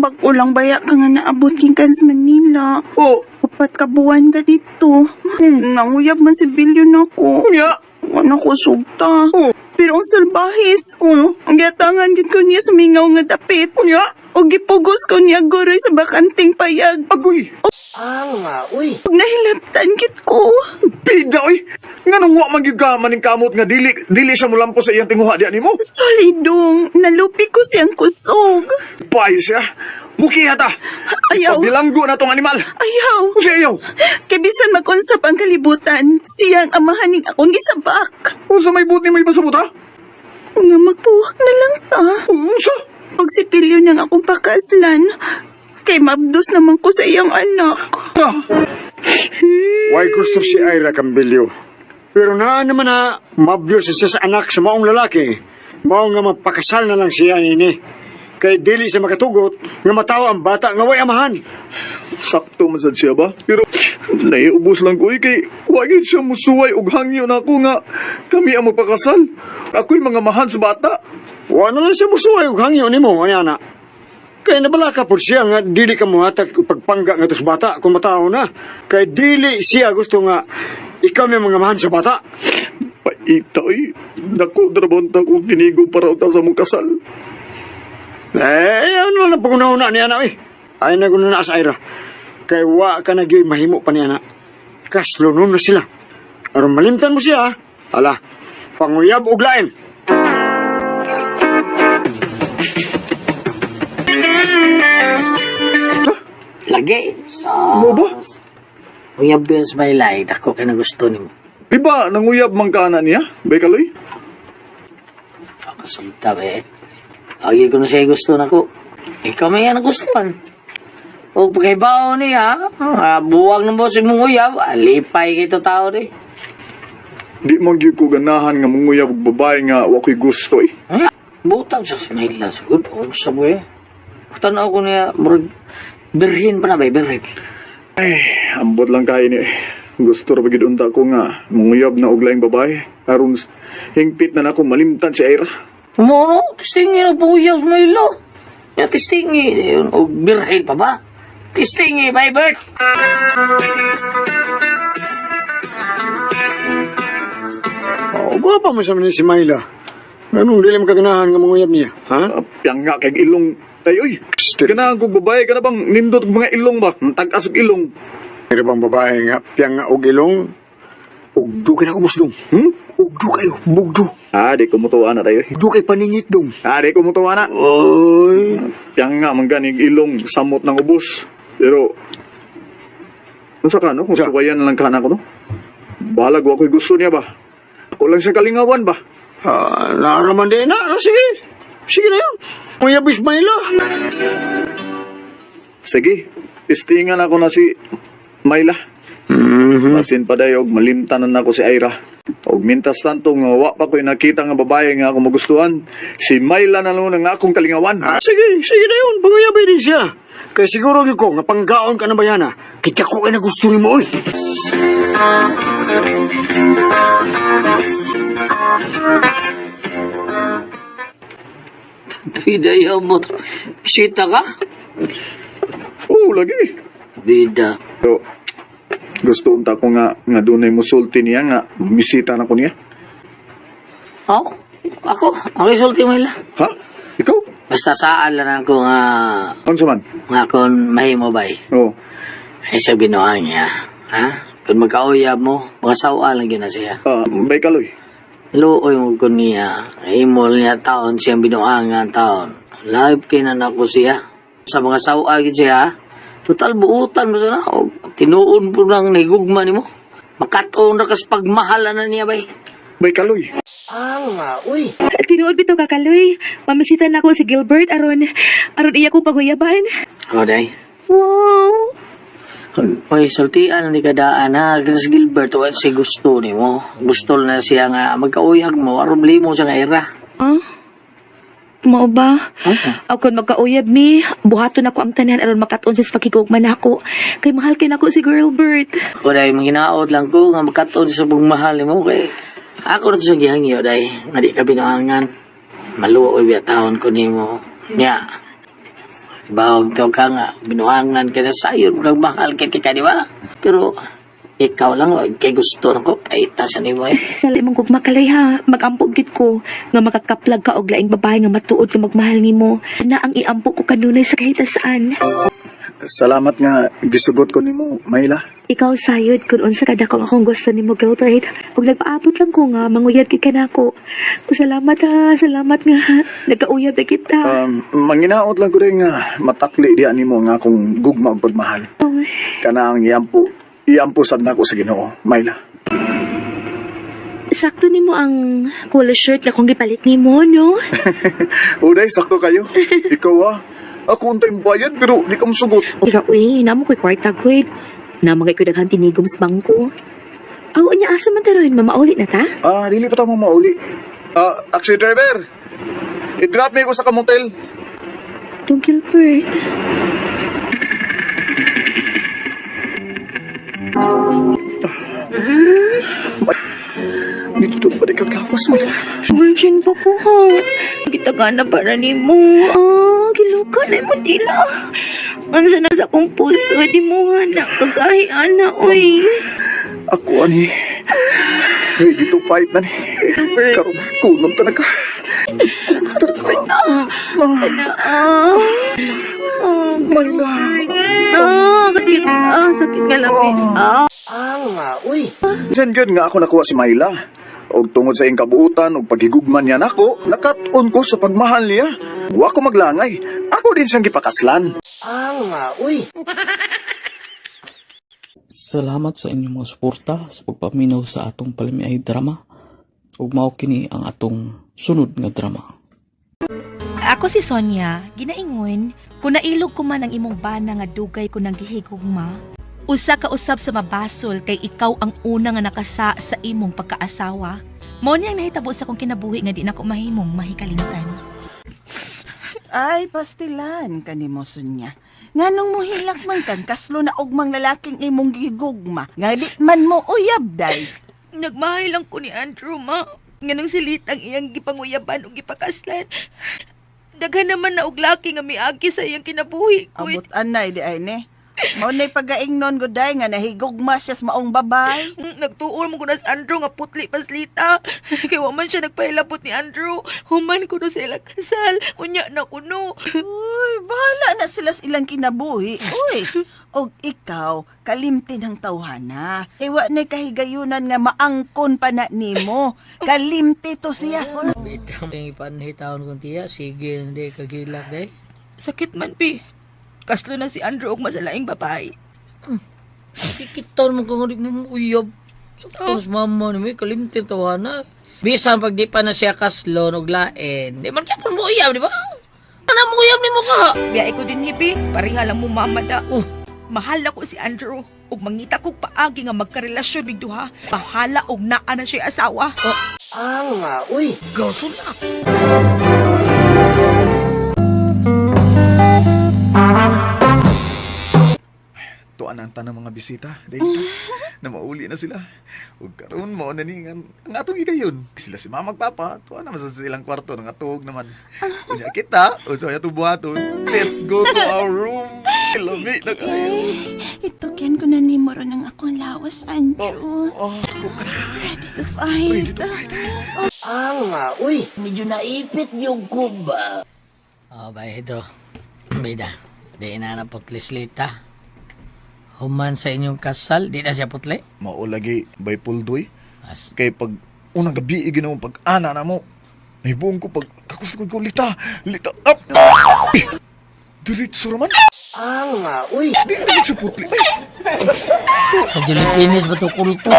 Bag-o lang baya ka nga naabot gikan sa Manila. Oh. 4 ka buwan ka dito. Nanguyab man si Bilyon ako. Unya. Wala ko sugta. Oh. Pero ang salbahis. Ano? Ang giatangan gid ko niya sa mingaw nga dapit. Unya. O gipugos ko niya goroy sa bakanting payag. Agoy. Ang uy. Ug nahilabtan gid ko. Pida oy. Nganong wa man gyud ka maning kamot nga dili dili siya molampo sa iyang tinguha diha nimo? Sorry dong, nalupi ko siyang kusog. Payo siya. Mukiha ta. Ayaw. Pabilanggo na tong animal. Ayaw. Unsa ayaw? Kay bisan mag-unsap ang kalibutan, siyang amahan ning akong gisabak. Unsa may buot nimo ipasabot ha? Nga magpuwak na lang ta. Unsa? Pag si Pilyo niyang akong pakaslan, kay mabdos naman ko sa iyang anak. Ah. Why gusto si Ira Cambillo? Pero naa naman na mabyo siya sa anak sa maong lalaki. Mao nga magpakasal na lang siya nini. Kay dili siya makatugot nga matawo ang bata nga way amahan. Sakto man sad siya ba? Pero naiubos lang ko eh, kay wa gyud siya musuway og hangyo na ako nga kami ang magpakasal. Ako'y mga mahan sa bata. Wa na lang siya musuway og hangyo nimo ani ana. Kay nabalaka po siya nga dili ka muhatag og pagpangga nga sa bata kung matawo na. Kay dili siya gusto nga ikaw may mga amahan sa bata. Paita oy. Naku, drabonta kong tinigo para uta sa mong kasal. Eh, ano na pag-una-una ni anak eh. Ay na na sa Ira. Kay wa ka na gyud mahimo pa ni anak. Kaslunon na sila. Aron malimtan mo siya, ah. Ala, panguyab og lain. Lagi. Sa... Mo ba? Uyab yun sa may lahi. Dako kay na gusto nimo. Di ba nanguyab man ka na niya? Bay kaloy? Pakasugta ba eh. Agi ko na siya gusto na ko. Ikaw may yan ang gustuhan. O pagkaibaw niya, buwag ng boss mong uyab, alipay kay to tao di. Di man gyud ko ganahan nga manguyab og babae nga wa ko'y gusto eh. Ha? Butang sa Manila, siguro. O sa buhay. Tanaw ko niya, murag, birhin pa na ba, birhin. Ay, ambot lang kayo ni. Gusto ra ba gyud unta ko nga manguyab na og laing babae aron hingpit na nako malimtan si Ira. Mo, testingi na po uyab sa Manila. Ya, testingi. O birhin pa ba? Testingi, bye, Bert! Oh, pa man sa si Myla. Anong dili makaganahan nga manguyab niya, ha? Piyang nga kay ilong tayo oy. Ganahan kog babae kana bang nindot og mga ilong ba? Tag-as og ilong. Pero bang babae nga piyang nga og ilong, ugdo ka na ubos dong. Ugdo kayo, bugdo. Ah, di ko mutuwa na tayo. Ugdo kay paningit dong. Ah, di ko mutuwa na. Oy. Piyang nga man ganig ilong samot ng ubos. Pero unsa ka no? Kung suwayan na lang ka na ko no? Balag wa ko'y gusto niya ba? Ako lang siya kalingawan ba? Ah, naaraman din na. Ah, sige. Sige na yun. Uyab Ismaila. Sige, istingan ako na si Mayla. Basin pa dayo og malimtanan nako si Ira. Og mintas tanto nga wa pa ko'y nakita nga babae nga ako magustuhan, si Mayla na lang ang akong kalingawan. Sige, sige na yun. Panguyabay din siya. Kaya siguro gyud ko nga panggaon ka na bayana. Kita ko kay na gusto nimo oy. Bida mo. Bisita ka? Oo, lagi. Bida. Pero gusto unta ko nga nga dunay musulti niya nga bisita na ko niya. Oh, ako. Ako isulti mo ila. Ha? Ikaw? Basta saan lang ako nga Unsa man? nga kon mahimo bay. Oo. Ay sa binuang niya. Ha? Kung magkauyab mo, makasawa lang gina siya. Ah, bay kaloy. Luoy mo ko niya. Imol niya taon siyang binuang nga taon. Live kay na nako siya. Sa mga sawa gid siya. Total buutan mo sana. O, tinuon po lang nahigugma nimo. Makatuon ra kas pagmahala na niya bay. Bay kaloy. Tinuod bitaw kakaloy. Mamisita na ako si Gilbert aron aron iya ko paguyaban. O day. Wow. Oy, sultian ni kadaan ha. Kasi Gilbert, wa si gusto nimo. Gusto na siya nga magkauyag mo aron limo siya nga ira. Ah? Mao ba? Ah. Aw kon magkauyab mi, buhaton ako ang tanan aron makaton sa pakigugma nako. Kay mahal kay nako si Gilbert. Ako day, manghinaot lang ko nga magkatuon sa pagmahal nimo kay ako ra to sa gihangyo day nga di ka binuangan. Maluoy biya taon ko nimo. Nya. Bawag to ka nga binuangan ka na sayon kag mahal kay ka di ba? Pero ikaw lang wag kay gusto nako paita sa nimo eh. Sa imong gugma kalay ha, magampo gid ko nga makakaplag ka og laing babae nga matuod nga magmahal nimo. Na ang iampo ko kanunay sa kahit saan. Salamat nga gisugot ko nimo, Mayla. Ikaw sayod kung unsa kadako akong gusto nimo Gilbert. Ug nagpaabot lang ko nga manguyab gid ka nako. Salamat ha, salamat nga. Nagkauyab na kita. Manginaot lang ko rin nga matakli diya nimo nga akong gugma ug pagmahal. Kana ang iampo, iampo sad nako sa Ginoo, Mayla. Sakto nimo ang polo shirt na kong gipalit nimo, no? Uday, sakto kayo. Ikaw ah. Ako untay bayad pero di ka musugot. Pero uy, namo ko'y kwarta gud. Namo kay ko'y daghan tinigom sa bangko. Aw, unya asa man taron, mamauli na ta? Ah, dili pa ta mo mauli. Ah, taxi driver. I-drop me ko sa kamotel. Dong Gilbert. Dito pa di ka kawas mo. Virgin pa ko ha. Gitagana para nimo. Ah, giluka na mo dila. Ano na sa akong puso, di mo na kagahi ana, oy. Ako ani. Ready to fight na ni. Karon kulong ta na ka. Kulong ta na ka. Ana, ah. Ah, Mayla. Ah, sakit. Ah, sakit nga lang. Ah. Diyan gyud nga ako nakuha si Mayla. Og tungod sa iyang kabuutan og paghigugma niya nako, nakat-on ko sa pagmahal niya. Wa ko maglangay. Ako din siyang gipakaslan. Salamat sa inyong mga suporta sa pagpaminaw sa atong palamiay drama. Ug mao kini ang atong sunod nga drama. Ako si Sonia, ginaingon, kung nailog ko man ang imong bana nga dugay ko nang gihigugma, usa ka usab sa mabasol kay ikaw ang una nga nakasa sa imong pagkaasawa. Mao ni ang nahitabo sa akong kinabuhi nga di nako mahimong mahikalimtan. Ay, pastilan kanimo Sonya. Nganong muhilak man kang kaslo na og mang lalaking imong gigugma. Nga di man mo uyab day. Nagmahal lang ko ni Andrew, ma. Nganong silit ang iyang gipanguyaban ug gipakaslan. Daghan naman na og laki nga miagi sa iyang kinabuhi ko. Abot anay di ay ne. Mao nay pagaingnon gud day nga nahigugma siya sa maong babay. Nagtuon mo ko na sa Andrew nga putli paslita. Kay wa man siya nagpahilabot ni Andrew. Human ko no sila kasal. Unya na kuno. Uy, bahala na sila sa ilang kinabuhi. Uy, og ikaw, kalimti ng tawhana. Iwa na kahigayunan nga maangkon pa na nimo. Kalimti to siya. Sun. Bitang ipanhitawon kong tiya, sige hindi kagilak day. Sakit man, pi. Kaslo na si Andrew og masalaing babae. Kikiton mo kung hindi mo uyab. Sakto sa mama ni may kalimti tawana. Bisan pag di pa na siya kaslon og lain, di man kaya mo uyab, di ba? Ano mo uyab ni mo ka? Biyahe ko din, hibi. Pareha lang mo mama da. Oh. Mahal ako si Andrew. Ug mangita kog paagi nga magkarelasyon mig duha. Bahala og naa na siya asawa. Anga, uy. Gasol na. Tuan ang tanang mga bisita. Dahil na mauli na sila. Ug karon mao na ni ang atong higayon. Sila si mama ug papa, tuan naman sa silang kwarto nangatog naman. Unya kita, unsa may atong buhaton? Let's go to our room. Lami na kayo. Itukyan ko na ni Moro ng akong lawas, Andrew. Oh, oh, ka na. Ready to fight. Ready to fight. Anga, uy. Medyo naipit yung kuba. Oh, bay Hidro. Bida. Di na na putli slita. Human sa inyong kasal, di na siya putli. Mao lagi bay puldoy. As, Kay pag unang gabi ginawa pag ana na mo. Nahibuong ko pag kagusto ko lita, lita up. Eh, diretso raman. Anga, uy. Di na sa putli. Ay, sa Jolipinis ba to kulto?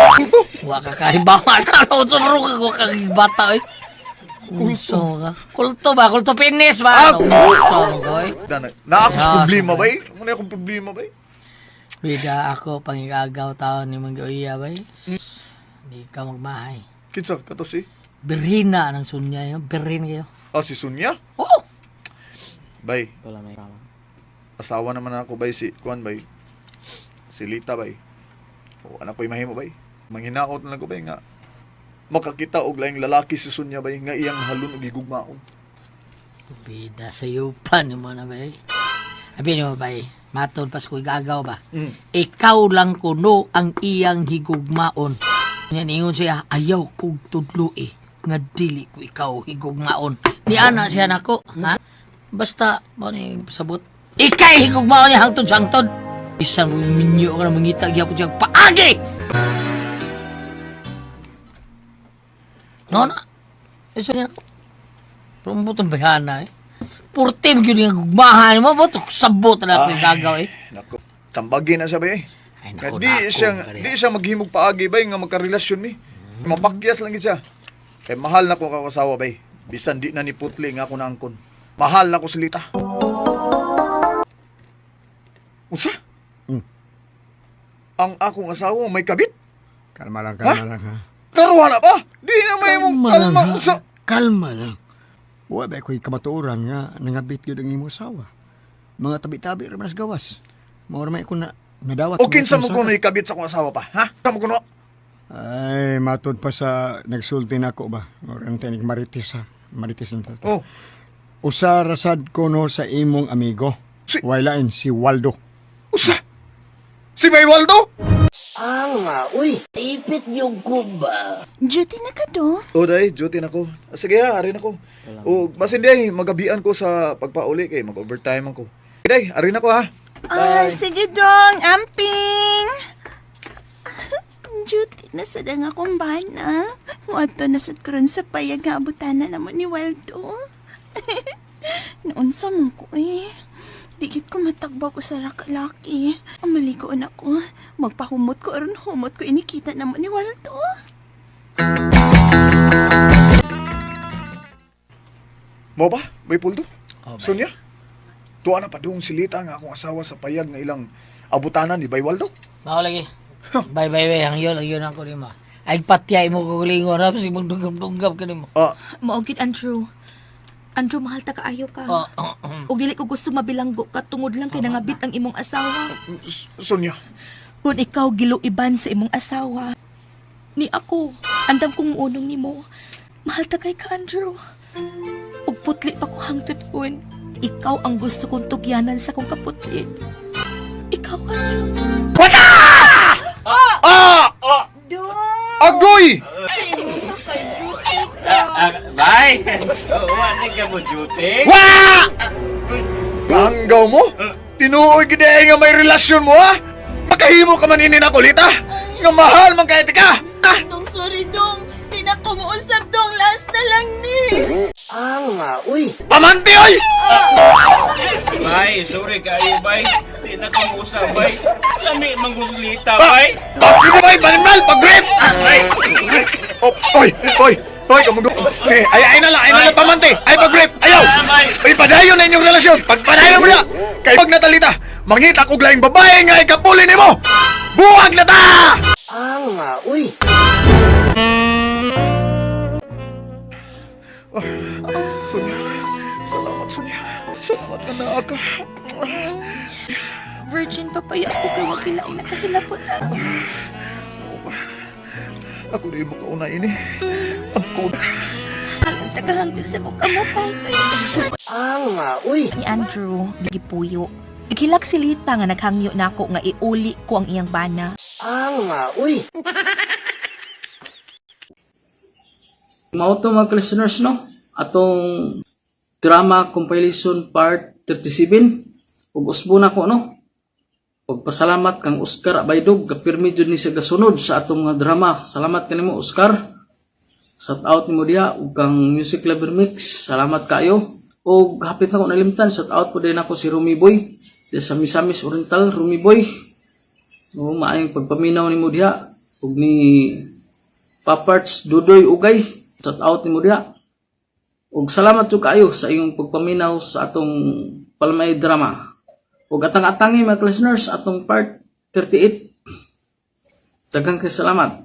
Wa ka kahibawa na raw sa ka, wa ka bata eh. Kulto ka. Kulto ba? Kulto pinis ba? Ano? Unsa mo ko eh. Dana, na ako sa Ah, problema sabay. bay. Ano akong problema bay? Bida ako pangigagaw tao ni Mang Gauya bay. Di ka magmahay. Kinsa kato si? Birina ng sunya yun. Birin kayo. Ah, si Sonia? Oo! Bay, Wala may asawa naman ako bay si Kuan bay. Si Lita bay. O anak ko'y mahimo bay. Manghinaot na lang ko bay nga makakita og laing lalaki si Sonia bay nga iyang halon og higugmaon. Bida sa yupan mo na bay. Abi mo bay, matod pas ko igagaw ba? Mm. Ikaw lang kuno ang iyang higugmaon. Yan ingon siya, ayaw kog tudlo eh, nga dili ko ikaw higugmaon. Ni ana siya nako, ha? Basta, mo ni sabot. Ikay higugmaon niya hangtod sa hangtod. Isang minyo ka na mangita gyapon siya paagi. No na. Isa niya ako. Pero mo itong bayana eh. Purtim yun yung gugmahan mo. Mo sabot na ako yung gagaw eh. Nako, tambagin na siya bay. Ay nako, Nga di nako. siya kaya. di siya maghimog paagi bay nga magkarelasyon mi. Mapakyas lang gid siya. Kay mahal na ko kakasawa bay. Bisan di na ni putli nga ako naangkon. Mahal na ko si Lita. Unsa? Ang akong asawa may kabit? Kalma lang, kalma lang ha. Klaruhan na ba? Di na may mong Kalma lang kalma. ha. Unsa? Kalma lang. Wa ba ko'y kamatuoran nga nangabit gyud ang imong asawa. Mga tabi-tabi ra man sa gawas. Mao ra may ko na nadawat. O kinsa mo kuno ikabit sa akong asawa pa? Ha? Kinsa mo kuno? Ay, matod pa sa nagsulti nako ba. Mao ra tinig marites ha. Marites lang ta. Oh, Usa rasad kuno sa imong amigo. Si- Way lain si Waldo. usa. Si Bay Waldo? Anga, uy. Naipit yung kuba. Duty na ka do? O day, duty na ko. Ah, sige ha, arin ako. O basin day, magabian ko sa pagpauli kay mag-overtime ako. Day, arin ako ha. Ah, sige dong, amping. Duty na sad ang akong bana. Muadto na sad karon sa payag nga abutanan na mo ni Waldo. Naunsa man ko eh. Digit ko matagbaw ko sa rakalaki. Ang malikoon ako. Magpahumot ko aron humot ko inikita na mo ni Waldo. Mo ba? Bay Puldo? Oh, bay. Sonia? Tuwa na pa doong silita nga akong asawa sa payag nga ilang abutanan ni Bay Waldo. Mao lagi. Bye bye bye. Ang yun, ang yun ako nimo. Ay patya mo kukulingon. Tapos imong dunggab-dunggab ka nimo. Ah, Maugit Andrew. Andrew, mahal ta kaayo ka. Oh, oh, oh. Ug dili ko gusto mabilanggo ka tungod lang kay nangabit ang imong asawa. Sonia. Kung ikaw giluiban sa imong asawa, ni ako, andam kong muunong nimo. Mahal ta kay ka, Andrew. Ug putli pa ko hangtod kun. Ikaw ang gusto kong tugyanan sa kong kaputli. Ikaw, Andrew. Ah! Dong! Agoy! Kay duty ka. Bay! Wala ka mo duty? Wa! Langgaw mo? Tinuoy gid ay nga may relasyon mo ha? Makahimo ka man ini nako lita. Nga mahal man kay ka. Ah! Dong, sorry dong. Di na ko muusap dong. Last na lang ni. Anga, uy. Pamante oy! Bay, sorry kayo, bay. Di na ka mo usab, bay. Lami manguslita, bay. Pag mo bay, panimal, pag-grip! Bay! Oh, oy, oy! Hoy, kamundo. Sige, ay ay na lang, ay na lang pamante. Ay pag-rape, ayaw. Ay padayon na inyong relasyon. Pagpadayon mo na. Kay pag natalita, mangita kog laing babae nga ikapuli nimo. Buwag na ta! Ang uy. Oh, Sonia, salamat Sonia. Salamat ka na ka. Virgin pa paya ako kay wa kila nakahilapot. Ako na yung makauna ini. Ang kod. Ang tagahanggan sa mong kamatay. Ang uy. Ni Andrew, gipuyo. Gihilak si Lita nga naghangyo nako nga iuli ko ang iyang bana. Ang uy. Mao to mga listeners, no? Atong drama compilation part 37 ug usbo na ko, no? Pagpasalamat kang Oscar Abaydog, gapirmi jud ni siya gasunod sa atong mga drama. Salamat kanimo, Oscar. Shout out nimo diha ug kang Music Lover Mix. Salamat kaayo. Og hapit na ko nalimtan, shout out po din ako si Rumi Boy diha sa Misamis Oriental, Rumi Boy. O maayong pagpaminaw nimo diha ug ni Paparts Dudoy Ugay. Shout out nimo diha. Ug salamat jud kaayo sa iyong pagpaminaw sa atong Palmay drama. Ug atang-atangi mga listeners atong part 38. Daghang kay salamat.